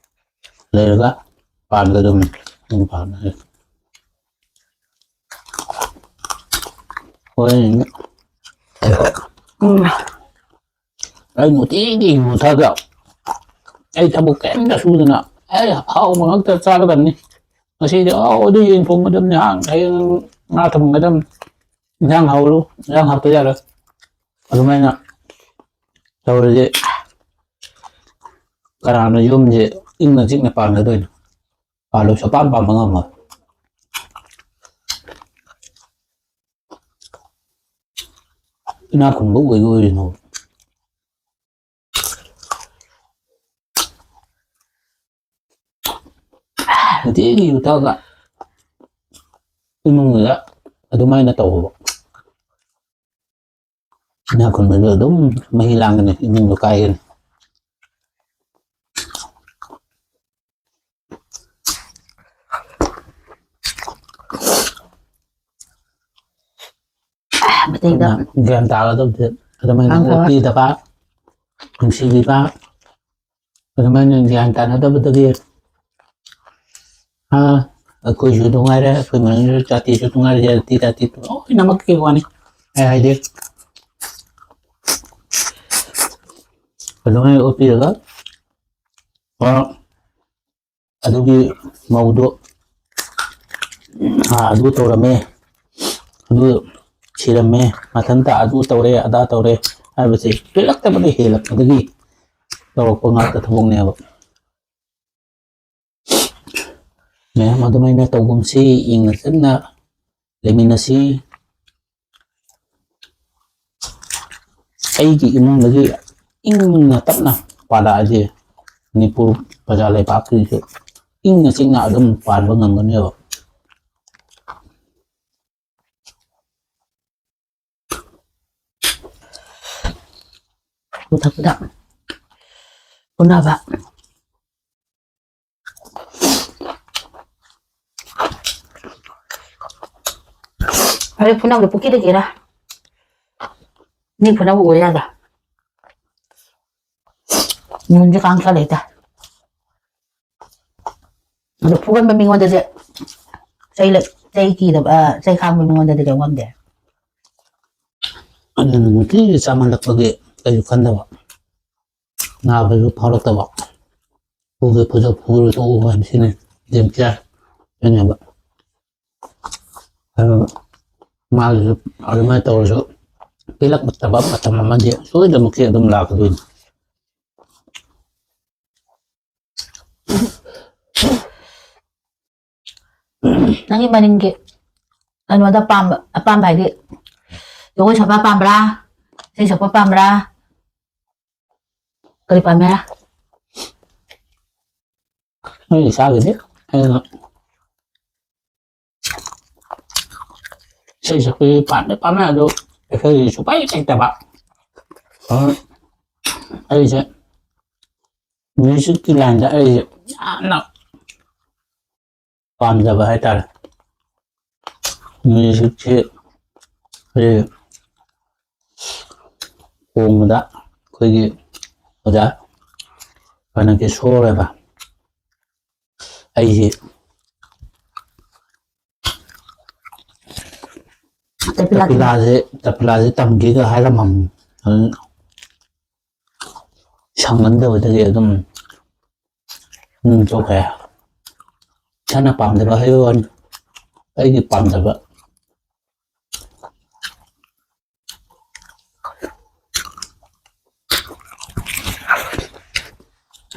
ꯂꯩꯔꯒ ꯄꯥꯟꯒꯗꯕꯅꯤ꯫ ꯑꯩꯅ ꯄꯥꯝꯕ ꯍꯥꯏꯔꯗꯤ ꯍꯣꯏ꯫ ꯎꯝ꯫ ꯑꯩ ꯅꯨꯡꯇꯤꯒꯤ ꯌꯨ ꯊꯛꯑꯒ ꯑꯩ ꯊꯕꯛ ꯀꯔꯤꯝꯇ ꯁꯨꯗꯅ ꯑꯩ ꯑꯍꯥꯎꯕ ꯉꯥꯛꯇ ꯆꯥꯒꯗꯕꯅꯤ꯫ ꯉꯁꯤꯗꯤ ꯑꯍꯥꯎꯕꯗ ꯌꯦꯟ ꯊꯣꯡꯒꯗꯕꯅꯤ, ꯍꯌꯦꯡ ꯉꯥ ꯊꯣꯡꯒꯗꯕꯅꯤ, ꯏꯟꯁꯥꯡ ꯍꯥꯎꯔꯨ, ꯏꯟꯁꯥꯡ ꯍꯥꯎꯇ ꯌꯥꯔꯣꯏ꯫ ꯑꯗꯨꯃꯥꯏꯅ ꯇꯧꯔꯗꯤ ꯀꯅꯥꯅ ꯌꯨꯝꯁꯦ ꯏꯪꯅ ꯆꯤꯛꯅ ꯄꯥꯟꯒꯗꯣꯏꯅꯣ? ꯄꯥꯜꯂꯣꯏ, ꯁꯨꯡꯄꯥꯟ ꯄꯥꯟꯕ ꯉꯝꯃꯣꯏ꯫ ꯏꯅꯥꯛ ꯈꯨꯟꯕ ꯑꯣꯏꯒꯦ ꯑꯣꯏꯔꯤꯅꯣ? ꯅꯨꯡꯇꯤꯒꯤ ꯌꯨ ꯊꯛꯑꯒ ꯏꯃꯨꯡꯗꯨꯗ ꯑꯗꯨꯃꯥꯏꯅ ꯇꯧꯕ꯫ ꯏꯅꯥꯛ ꯈꯨꯟꯕꯗꯣ ꯑꯗꯨꯝ ꯃꯍꯤ ꯂꯥꯡꯒꯅꯤ, ꯏꯃꯨꯡꯗꯣ ꯀꯥꯏꯒꯅꯤ꯫ ꯃꯇꯩꯗ ꯑꯗꯨꯅ ꯒ꯭ꯌꯥꯟ ꯇꯥꯒꯗꯕꯁꯦ ꯑꯗꯨꯃꯥꯏꯅ ꯉꯥꯡꯊꯕ꯫ ꯑꯣꯠꯄꯤꯗꯕ, ꯅꯨꯡꯁꯤꯕꯤꯕ, ꯑꯗꯨꯃꯥꯏꯅ ꯒ꯭ꯌꯥꯟ ꯇꯥꯅꯗꯕꯗꯒꯤ, ꯑꯥ, ꯑꯩꯈꯣꯏꯁꯨ ꯅꯨꯡꯉꯥꯏꯔꯦ, ꯑꯩꯈꯣꯏ ꯃꯅꯨꯡꯗ ꯖꯥꯇꯤꯁꯨ ꯅꯨꯡꯉꯥꯏꯔꯦ, ꯖꯥꯇꯤ ꯖꯥꯇꯤ ꯂꯣꯏꯅꯃꯛꯀꯤ ꯋꯥꯅꯤ꯫ ꯑꯩ ꯍꯥꯏꯗꯤ, ꯑꯗꯨꯃꯥꯏꯅ ꯑꯣꯠꯄꯤꯔꯒ, ꯑꯥ, ꯑꯗꯨꯒꯤ ꯃꯧꯗꯣ, ꯑꯥ, ꯑꯗꯨ ꯇꯧꯔꯝꯃꯦ, ꯑꯗꯨ ꯁꯤꯔꯝꯃꯦ, ꯃꯊꯟꯇ ꯑꯗꯨ ꯇꯧꯔꯦ, ꯑꯗꯥ ꯇꯧꯔꯦ ꯍꯥꯏꯕꯁꯦ ꯄꯦꯜꯂꯛꯇꯕꯗ ꯍꯦꯜꯂꯛꯄꯗꯒꯤ ꯇꯧꯔꯛꯄ ꯉꯥꯛꯇ ꯊꯕꯛꯅꯦꯕ꯫ ꯃꯌꯥꯝ ꯑꯗꯨꯃꯥꯏꯅ ꯇꯧꯒꯨꯝꯁꯤ, ꯏꯪꯅ ꯆꯤꯛꯅ ꯂꯩꯃꯤꯟꯅꯁꯤ꯫ ꯑꯩꯒꯤ ꯏꯃꯨꯡꯗꯒꯤ ꯏꯪꯅ ꯇꯞꯅ ꯄꯥꯜꯂꯛꯑꯗꯤ ꯃꯅꯤꯄꯨꯔ ꯄ꯭ꯔꯖꯥ ꯂꯩꯕꯥꯛꯁꯤꯁꯨ ꯏꯪꯅ ꯆꯤꯛꯅ ꯑꯗꯨꯝ ꯄꯥꯟꯕ ꯉꯝꯒꯅꯦꯕ꯫ ꯎꯊꯛꯄꯗ ꯎꯅꯕ꯫ ꯑꯗꯩ ꯐꯨꯅꯕꯗꯣ ꯄꯨꯈ꯭ꯔꯤꯗꯒꯤꯔ? ꯃꯤ ꯐꯨꯅꯕ ꯑꯣꯏ ꯌꯥꯗ꯫ ꯌꯨꯝꯁꯦ ꯀꯥꯡ ꯈꯔ ꯂꯩꯇ꯫ ꯑꯗꯣ ꯐꯨꯒꯟꯕ ꯃꯤꯉꯣꯟꯗꯗꯤ ꯆꯩ ꯂꯩ-, ꯆꯩ ꯀꯤꯗꯕ, ꯑ, ꯆꯩ ꯈꯥꯡꯕ ꯃꯤꯉꯣꯟꯗꯗꯤ ꯀꯩꯝ ꯉꯝꯗꯦ꯫ ꯑꯗꯨꯅ ꯅꯨꯡꯇꯤꯒꯤ ꯆꯥꯃꯜꯂꯛꯄꯒꯤ ꯀꯩꯁꯨ ꯈꯟꯗꯕ, ꯅꯥꯕꯁꯨ ꯐꯥꯎꯔꯛꯇꯕ꯫ ꯐꯨꯒꯦ ꯐꯨꯖꯧ, ꯐꯨꯔꯣꯏ ꯇꯣꯛꯎ ꯍꯥꯏꯕ ꯁꯤꯅꯤ ꯗꯦꯝ ꯀꯤꯌꯔ ꯍꯥꯏꯅꯕ꯫ ꯑꯗꯨ ꯃꯥꯒꯤꯁꯨ ꯑꯗꯨꯃꯥꯏꯅ ꯇꯧꯔꯁꯨ ꯄꯦꯜꯂꯛꯇꯕ ꯃꯇꯝ ꯑꯃꯗꯤ ꯁꯣꯏꯗꯅꯃꯛꯀꯤ ꯑꯗꯨꯝ ꯂꯥꯛꯀꯗꯣꯏꯅꯤ꯫ ꯅꯪꯒꯤ ꯃꯅꯤꯡꯒꯤ ꯀꯩꯅꯣꯗ ꯄꯥꯝꯕ, ꯑꯄꯥꯝꯕ ꯍꯥꯏꯗꯤ ꯖꯒꯣꯏ ꯁꯥꯕ ꯄꯥꯝꯕ꯭ꯔꯥ? ꯏꯁꯩ ꯁꯛꯄ ꯄꯥꯝꯕ꯭ꯔꯥ? ꯀꯔꯤ ꯄꯥꯝꯃꯦ ꯍꯥꯏꯔ? ꯑꯩ ꯏꯁꯥꯒꯤꯗꯤ ꯑꯩꯅ ꯏꯁꯩ ꯁꯛꯄꯁꯤ ꯄꯥꯝꯗꯤ ꯄꯥꯝꯃꯦ, ꯑꯗꯣ ꯏꯁꯩ ꯁꯨꯡꯄꯥꯏ ꯍꯩꯇꯕ꯫ ꯑꯗꯨꯅ ꯑꯩꯁꯦ ꯃ꯭ꯌꯨꯖꯤꯛꯀꯤ ꯂꯥꯏꯟꯗ ꯑꯩꯁꯦ ꯌꯥꯝꯅ ꯄꯥꯝꯖꯕ ꯍꯥꯏꯇꯥꯔꯦ꯫ ꯃ꯭ꯌꯨꯖꯤꯛꯁꯤ ꯑꯩꯈꯣꯏ ꯈꯣꯡꯕꯗ ꯑꯩꯈꯣꯏꯒꯤ ꯑꯣꯖꯥ ꯐꯅ ꯀꯦ ꯁꯣꯛꯑꯦꯕ꯫ ꯑꯩꯁꯦ ꯇꯄꯤꯂꯥ ꯇꯄꯤꯂꯥꯁꯦ ꯇꯄꯤꯂꯥꯁꯦ ꯇꯝꯒꯦꯒ ꯍꯥꯏꯔꯝꯃꯝꯅꯤ꯫ ꯑꯗꯨ ꯁꯪꯃꯟꯗꯕꯗꯒꯤ ꯑꯗꯨꯝ ꯑꯗꯨꯝ ꯇꯣꯛꯈ꯭ꯔꯦ꯫ ꯏꯁꯥꯅ ꯄꯥꯝꯗꯕ ꯍꯥꯏꯕ ꯋꯥꯅꯤ꯫ ꯑꯩꯒꯤ ꯄꯥꯝꯖꯕ꯫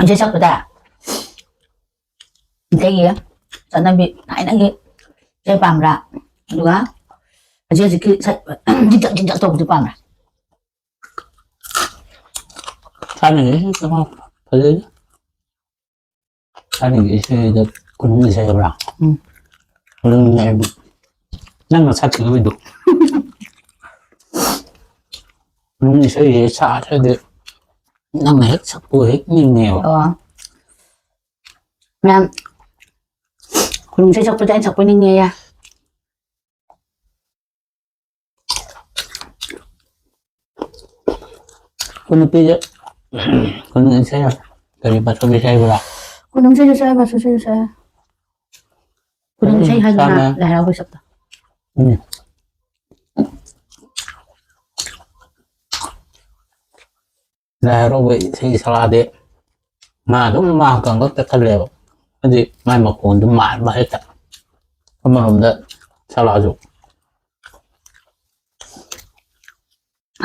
ꯏꯁꯩ ꯁꯛꯄꯗ ꯃꯩꯇꯩꯒꯤ ꯆꯠꯅꯕꯤ ꯊꯥꯏꯅꯒꯤ ꯏꯁꯩ ꯄꯥꯝꯕ꯭ꯔꯥ? ꯑꯗꯨꯒ ꯍꯧꯖꯤꯛ ꯍꯧꯖꯤꯛꯀꯤ ꯁꯛ ꯖꯤꯛ ꯖꯛ ꯖꯤꯛ ꯖꯛ ꯇꯧꯕꯗꯨ ꯄꯥꯝꯕ꯭ꯔꯥ? ꯊꯥꯏꯅꯒꯤ ꯏꯁꯩ ꯀꯩꯅꯣ ꯐꯖꯩꯗ꯫ ꯊꯥꯏꯅꯒꯤ ꯏꯁꯩꯗ ꯈꯨꯅꯨꯡ ꯏꯁꯩ ꯍꯥꯏꯕ꯭ꯔꯥ? ꯎꯝ꯫ ꯈꯨꯅꯨꯡ ꯏꯁꯩ ꯍꯥꯏꯕ ꯅꯪꯅ ꯁꯛꯈꯤꯕꯩꯗꯣ꯫ ꯈꯨꯅꯨꯡ ꯏꯁꯩꯁꯦ ꯁꯛꯑꯗꯤ ꯅꯪꯅ ꯍꯦꯛ ꯁꯛꯄ ꯍꯦꯛ ꯅꯤꯡꯉꯦꯕ꯫ ꯑꯣ꯫ ꯃꯌꯥꯝ ꯈꯨꯅꯨꯡ ꯏꯁꯩ ꯁꯛꯄꯁꯦ ꯑꯩꯅ ꯁꯛꯄ ꯅꯤꯡꯉꯦꯌꯦ꯫ ꯑꯩꯈꯣꯏ ꯅꯨꯄꯤꯁꯦ ꯈꯨꯅꯨꯡ ꯏꯁꯩ ꯀꯔꯤ ꯄꯥꯊꯣꯛꯄꯤ ꯏꯁꯩ ꯍꯥꯏꯕ꯭ꯔꯥ? ꯈꯨꯅꯨꯡ ꯏꯁꯩꯁꯨ ꯁꯛꯑꯦ, ꯕꯥꯁꯨ ꯏꯁꯩꯁꯨ ꯁꯛꯑꯦ꯫ ꯈꯨꯅꯨꯡ ꯏꯁꯩ ꯍꯥꯏꯗꯅ ꯁꯛꯑꯦ꯫ ꯂꯥꯏ ꯍꯔꯥꯎꯕꯩ ꯁꯛꯄ꯫ ꯎꯝ꯫ ꯂꯥꯏ ꯍꯔꯥꯎꯕ ꯏꯁꯩ ꯁꯛꯂꯛꯑꯗꯤ ꯃꯥ ꯑꯗꯨꯝ ꯃꯥ ꯀꯪꯒ ꯆꯠꯈꯠꯂꯦꯕ꯫ ꯍꯥꯏꯗꯤ ꯃꯥꯏ ꯃꯈꯣꯟꯗꯨ ꯃꯥꯟꯕ ꯍꯦꯛꯇ꯫ ꯑꯃꯔꯣꯝꯗ ꯁꯛꯂꯛꯑꯁꯨ꯫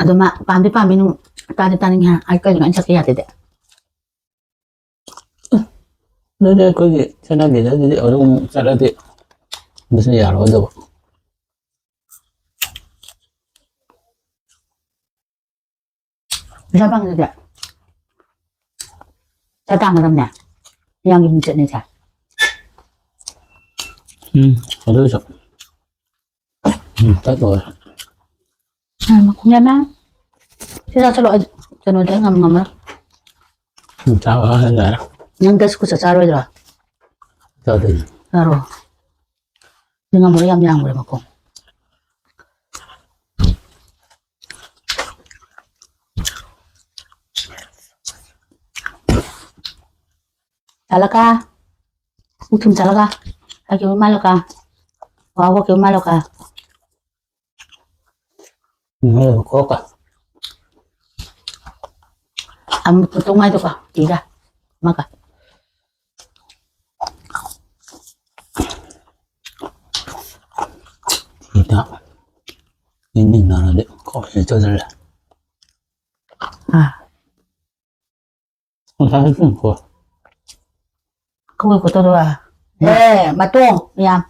ꯑꯗꯣ ꯃꯥ ꯄꯥꯝꯗꯤ ꯄꯥꯝꯃꯤ, ꯅꯨꯡ ꯇꯥꯗꯤ ꯇꯥꯅꯤꯡꯉꯦ ꯍꯥꯏ꯫ ꯑꯩ ꯀꯩꯒꯤꯅꯣ ꯑꯩꯅ ꯁꯛꯀꯦ ꯌꯥꯗꯦꯗꯤ? ꯑꯗꯨꯗꯤ ꯑꯩꯈꯣꯏꯒꯤ ꯆꯠꯅꯕꯤꯗ ꯑꯗꯨꯗꯤ ꯑꯗꯨꯝ ꯆꯠꯂꯗꯤ ꯑꯗꯨꯁꯨ ꯌꯥꯔꯣꯏꯗꯕ꯫ ꯄꯩꯁꯥ ꯐꯪꯗ꯭ꯔꯗꯤ ꯄꯩꯁꯥ ꯇꯥꯟꯒꯗꯕꯅꯦ꯫ ꯃꯌꯥꯝꯒꯤ ꯃꯤꯡꯆꯠꯅꯤꯁꯦ꯫ ꯎꯝ, ꯑꯗꯨꯁꯨ꯫ ꯎꯝ, ꯆꯠꯂꯣꯏ꯫ ꯌꯥꯝꯃ꯫ ꯁꯤ ꯆꯥꯁꯤꯜꯂꯣ, ꯑꯩ ꯀꯩꯅꯣꯗꯤ ꯑꯩ ꯉꯝ ꯉꯝꯃꯔꯣꯏ꯫ ꯎꯝ, ꯆꯥꯕ ꯍꯥꯏꯔ ꯌꯥꯔꯦ꯫ ꯅꯪ ꯗꯁ ꯀꯨꯁ ꯆꯥꯔꯣꯏꯗ꯭ꯔꯣ? ꯆꯥꯗꯣꯏꯅꯤ꯫ ꯆꯥꯔꯣ꯫ ꯁꯤ ꯉꯝꯃꯔꯣꯏ, ꯌꯥꯝ ꯌꯥꯝꯈ꯭ꯔꯦ ꯃꯈꯣꯡ꯫ ꯆꯠꯂꯒ, ꯎꯊꯨꯝ ꯆꯠꯂꯒ, ꯍꯥꯏꯈꯤꯕ ꯃꯥꯜꯂꯒ, ꯋꯥ ꯍꯧꯈꯤꯕ ꯃꯥꯜꯂꯒ꯫ ꯎꯝ, ꯀꯣꯛꯀ꯫ ꯑꯃꯨꯛ ꯇꯣꯉꯥꯏꯗꯨꯀꯣ, ꯇꯤꯒ ꯑꯃꯒ꯫ ꯁꯤꯗ ꯏꯪ ꯏꯪ ꯅꯥꯔꯗꯤ ꯀꯣꯐꯤ ꯆꯥꯁꯤꯜꯂꯦ꯫ ꯑꯥ꯫ ꯉꯁꯥꯏ ꯁꯨꯝ ꯀꯣ꯫ ꯀꯧꯏ ꯈꯣꯠꯇꯧꯗꯣ꯫ ꯑꯦ, ꯃꯇꯣꯡ ꯌꯥꯝ꯫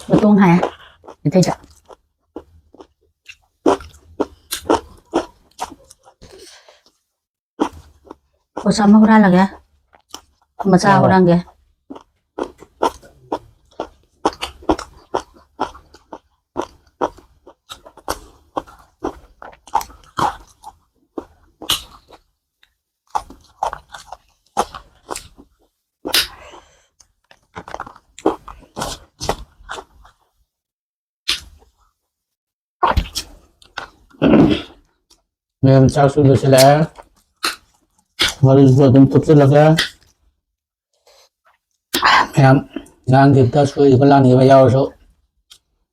ꯃꯇꯣꯡ ꯍꯥꯏ꯫ ꯃꯩꯇꯩꯗ꯫ ꯄꯣꯠꯁꯥ ꯑꯃ ꯍꯨꯔꯥꯜꯂꯒꯦ꯫ ꯃꯆꯥ ꯍꯣꯏ꯫ ꯍꯨꯔꯥꯟꯒꯦ꯫ ꯃꯌꯥꯝ ꯆꯥꯛꯁꯨ ꯂꯣꯏꯁꯤꯜꯂꯛꯑꯦ꯫ ꯋꯥꯔꯤꯁꯨ ꯑꯗꯨꯝ ꯊꯨꯞꯆꯤꯜꯂꯒ ꯃꯌꯥꯝ ꯉꯥꯡꯈꯤꯕꯗ ꯁꯣꯏꯈꯤꯕ ꯂꯥꯟꯈꯤꯕ ꯌꯥꯎꯔꯁꯨ,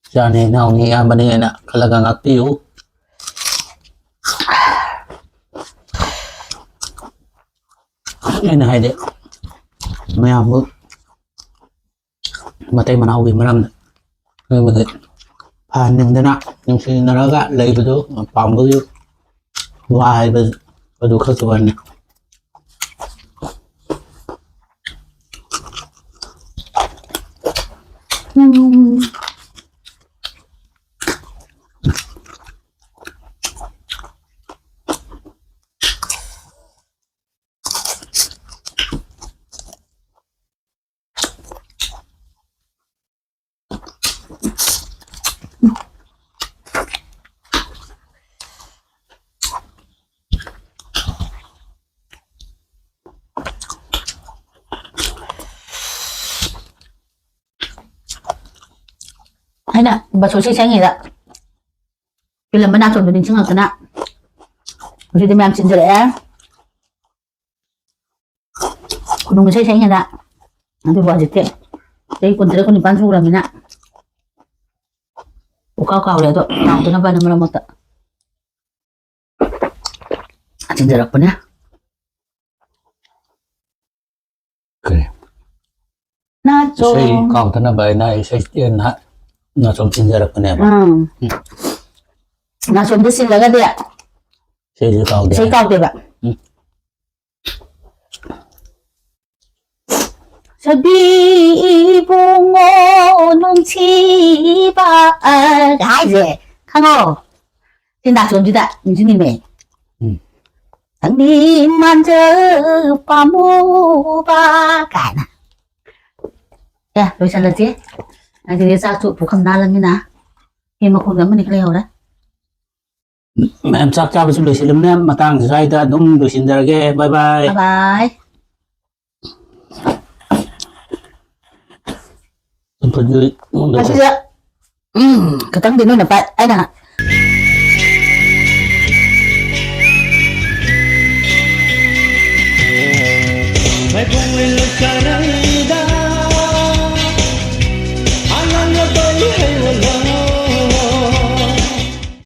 ꯏꯆꯥꯅꯤ ꯏꯅꯥꯎꯅꯤ ꯏꯌꯥꯝꯕꯅꯤ ꯍꯥꯏꯅ ꯈꯜꯂꯒ ꯉꯥꯛꯄꯤꯌꯨ꯫ ꯑꯩꯅ ꯍꯥꯏꯗꯤ ꯃꯌꯥꯝꯕꯨ ꯃꯇꯩ ꯃꯅꯥꯎꯒꯤ ꯃꯔꯝꯗ ꯑꯩꯈꯣꯏꯕꯨꯗꯤ ꯐꯍꯟꯅꯤꯡꯗꯅ ꯅꯨꯡꯁꯤꯅꯔꯒ ꯂꯩꯕꯗꯨ ꯄꯥꯝꯕꯒꯤ ꯋꯥ ꯍꯥꯏꯕ ꯑꯗꯨ ꯈꯛꯀꯤ ꯋꯥꯅꯤ꯫ ꯎꯝ꯫ ꯑꯩꯅ ꯕꯁꯣꯏ ꯁꯦꯝꯃꯤꯉꯩꯗ ꯐꯤꯂꯝ ꯃꯅꯥꯛꯇꯣꯟꯗꯣ ꯅꯤꯡꯁꯤꯡꯉꯛꯇꯅ ꯉꯁꯤꯗꯤ ꯃꯌꯥꯝ ꯆꯤꯟꯖꯔꯛꯑꯦ꯫ ꯅꯨꯡ ꯏꯁꯩ ꯁꯛꯏꯉꯩꯗ꯫ ꯑꯗꯨꯕꯨ ꯍꯧꯖꯤꯛꯇꯤ ꯆꯍꯤ ꯀꯨꯟꯇꯔꯦꯠ, ꯀꯨꯟꯅꯤꯄꯥꯟ ꯁꯨꯈ꯭ꯔꯕꯅꯤꯅ ꯄꯨꯀꯥꯎ ꯀꯥꯎꯔꯦ꯫ ꯑꯗꯣ ꯀꯥꯎꯗꯅꯕ ꯍꯥꯏꯅ ꯃꯔꯛ ꯃꯔꯛꯇ ꯆꯤꯟꯖꯔꯛꯄꯅꯦ꯫ ꯀꯔꯤ? ꯅꯥꯆꯣꯝ꯫ ꯏꯁꯩ ꯀꯥꯎꯗꯅꯕ ꯍꯥꯏꯅ ꯏꯁꯩ ꯅꯥ-, ꯅꯥꯆꯣꯝ ꯁꯤꯟꯖꯔꯛꯄꯅꯦꯕ꯫ ꯎꯝ꯫ ꯅꯥꯆꯣꯝꯗ ꯁꯤꯜꯂꯒꯗꯤ ꯏꯁꯩꯁꯨ ꯀꯥꯎꯗꯦ꯫ ꯏꯁꯩ ꯀꯥꯎꯗꯦꯕ꯫ ꯎꯝ꯫ ꯁꯛꯄꯤ ꯏꯕꯨꯡꯉꯣ ꯅꯨꯡꯁꯤꯕ ꯍꯥꯏꯁꯦ ꯈꯪꯉꯣ꯫ ꯁꯤ ꯅꯥꯆꯣꯝꯁꯤꯗ ꯅꯤꯡꯁꯤꯡꯅꯤꯡꯉꯦ꯫ ꯎꯝ꯫ ꯅꯪꯗꯤ ꯃꯥꯟꯖ ꯄꯥꯝꯃꯨꯕ ꯀꯥꯏꯅ꯫ ꯑꯦ, ꯂꯣꯏꯁꯜꯂꯁꯤ꯫ ꯉꯁꯤꯗꯤ ꯆꯥꯛꯁꯨ ꯄꯨꯈꯝ ꯅꯥꯜꯂꯃꯤꯅ ꯐꯦꯟ ꯃꯈꯣꯟ ꯑꯃꯅꯤ ꯈꯔ ꯂꯩꯍꯧꯔꯦ꯫ ꯃꯌꯥꯝ ꯆꯥꯛ ꯆꯥꯕꯁꯨ ꯂꯣꯏꯁꯤꯜꯂꯝꯅꯦ, ꯃꯇꯥꯡ ꯁ꯭ꯋꯥꯏꯗ ꯑꯗꯨꯝ ꯂꯣꯏꯁꯤꯟꯖꯔꯒꯦ꯫ ꯕꯥꯏ ꯕꯥꯏ꯫ ꯕꯥꯏ ꯕꯥꯏ꯫ ꯆꯝꯐꯨꯠꯁꯨ ꯃꯁꯤꯗ, ꯎꯝ, ꯈꯤꯇꯪꯗꯤ ꯅꯣꯏꯅ ꯄꯥꯏ-, ꯑꯩꯅ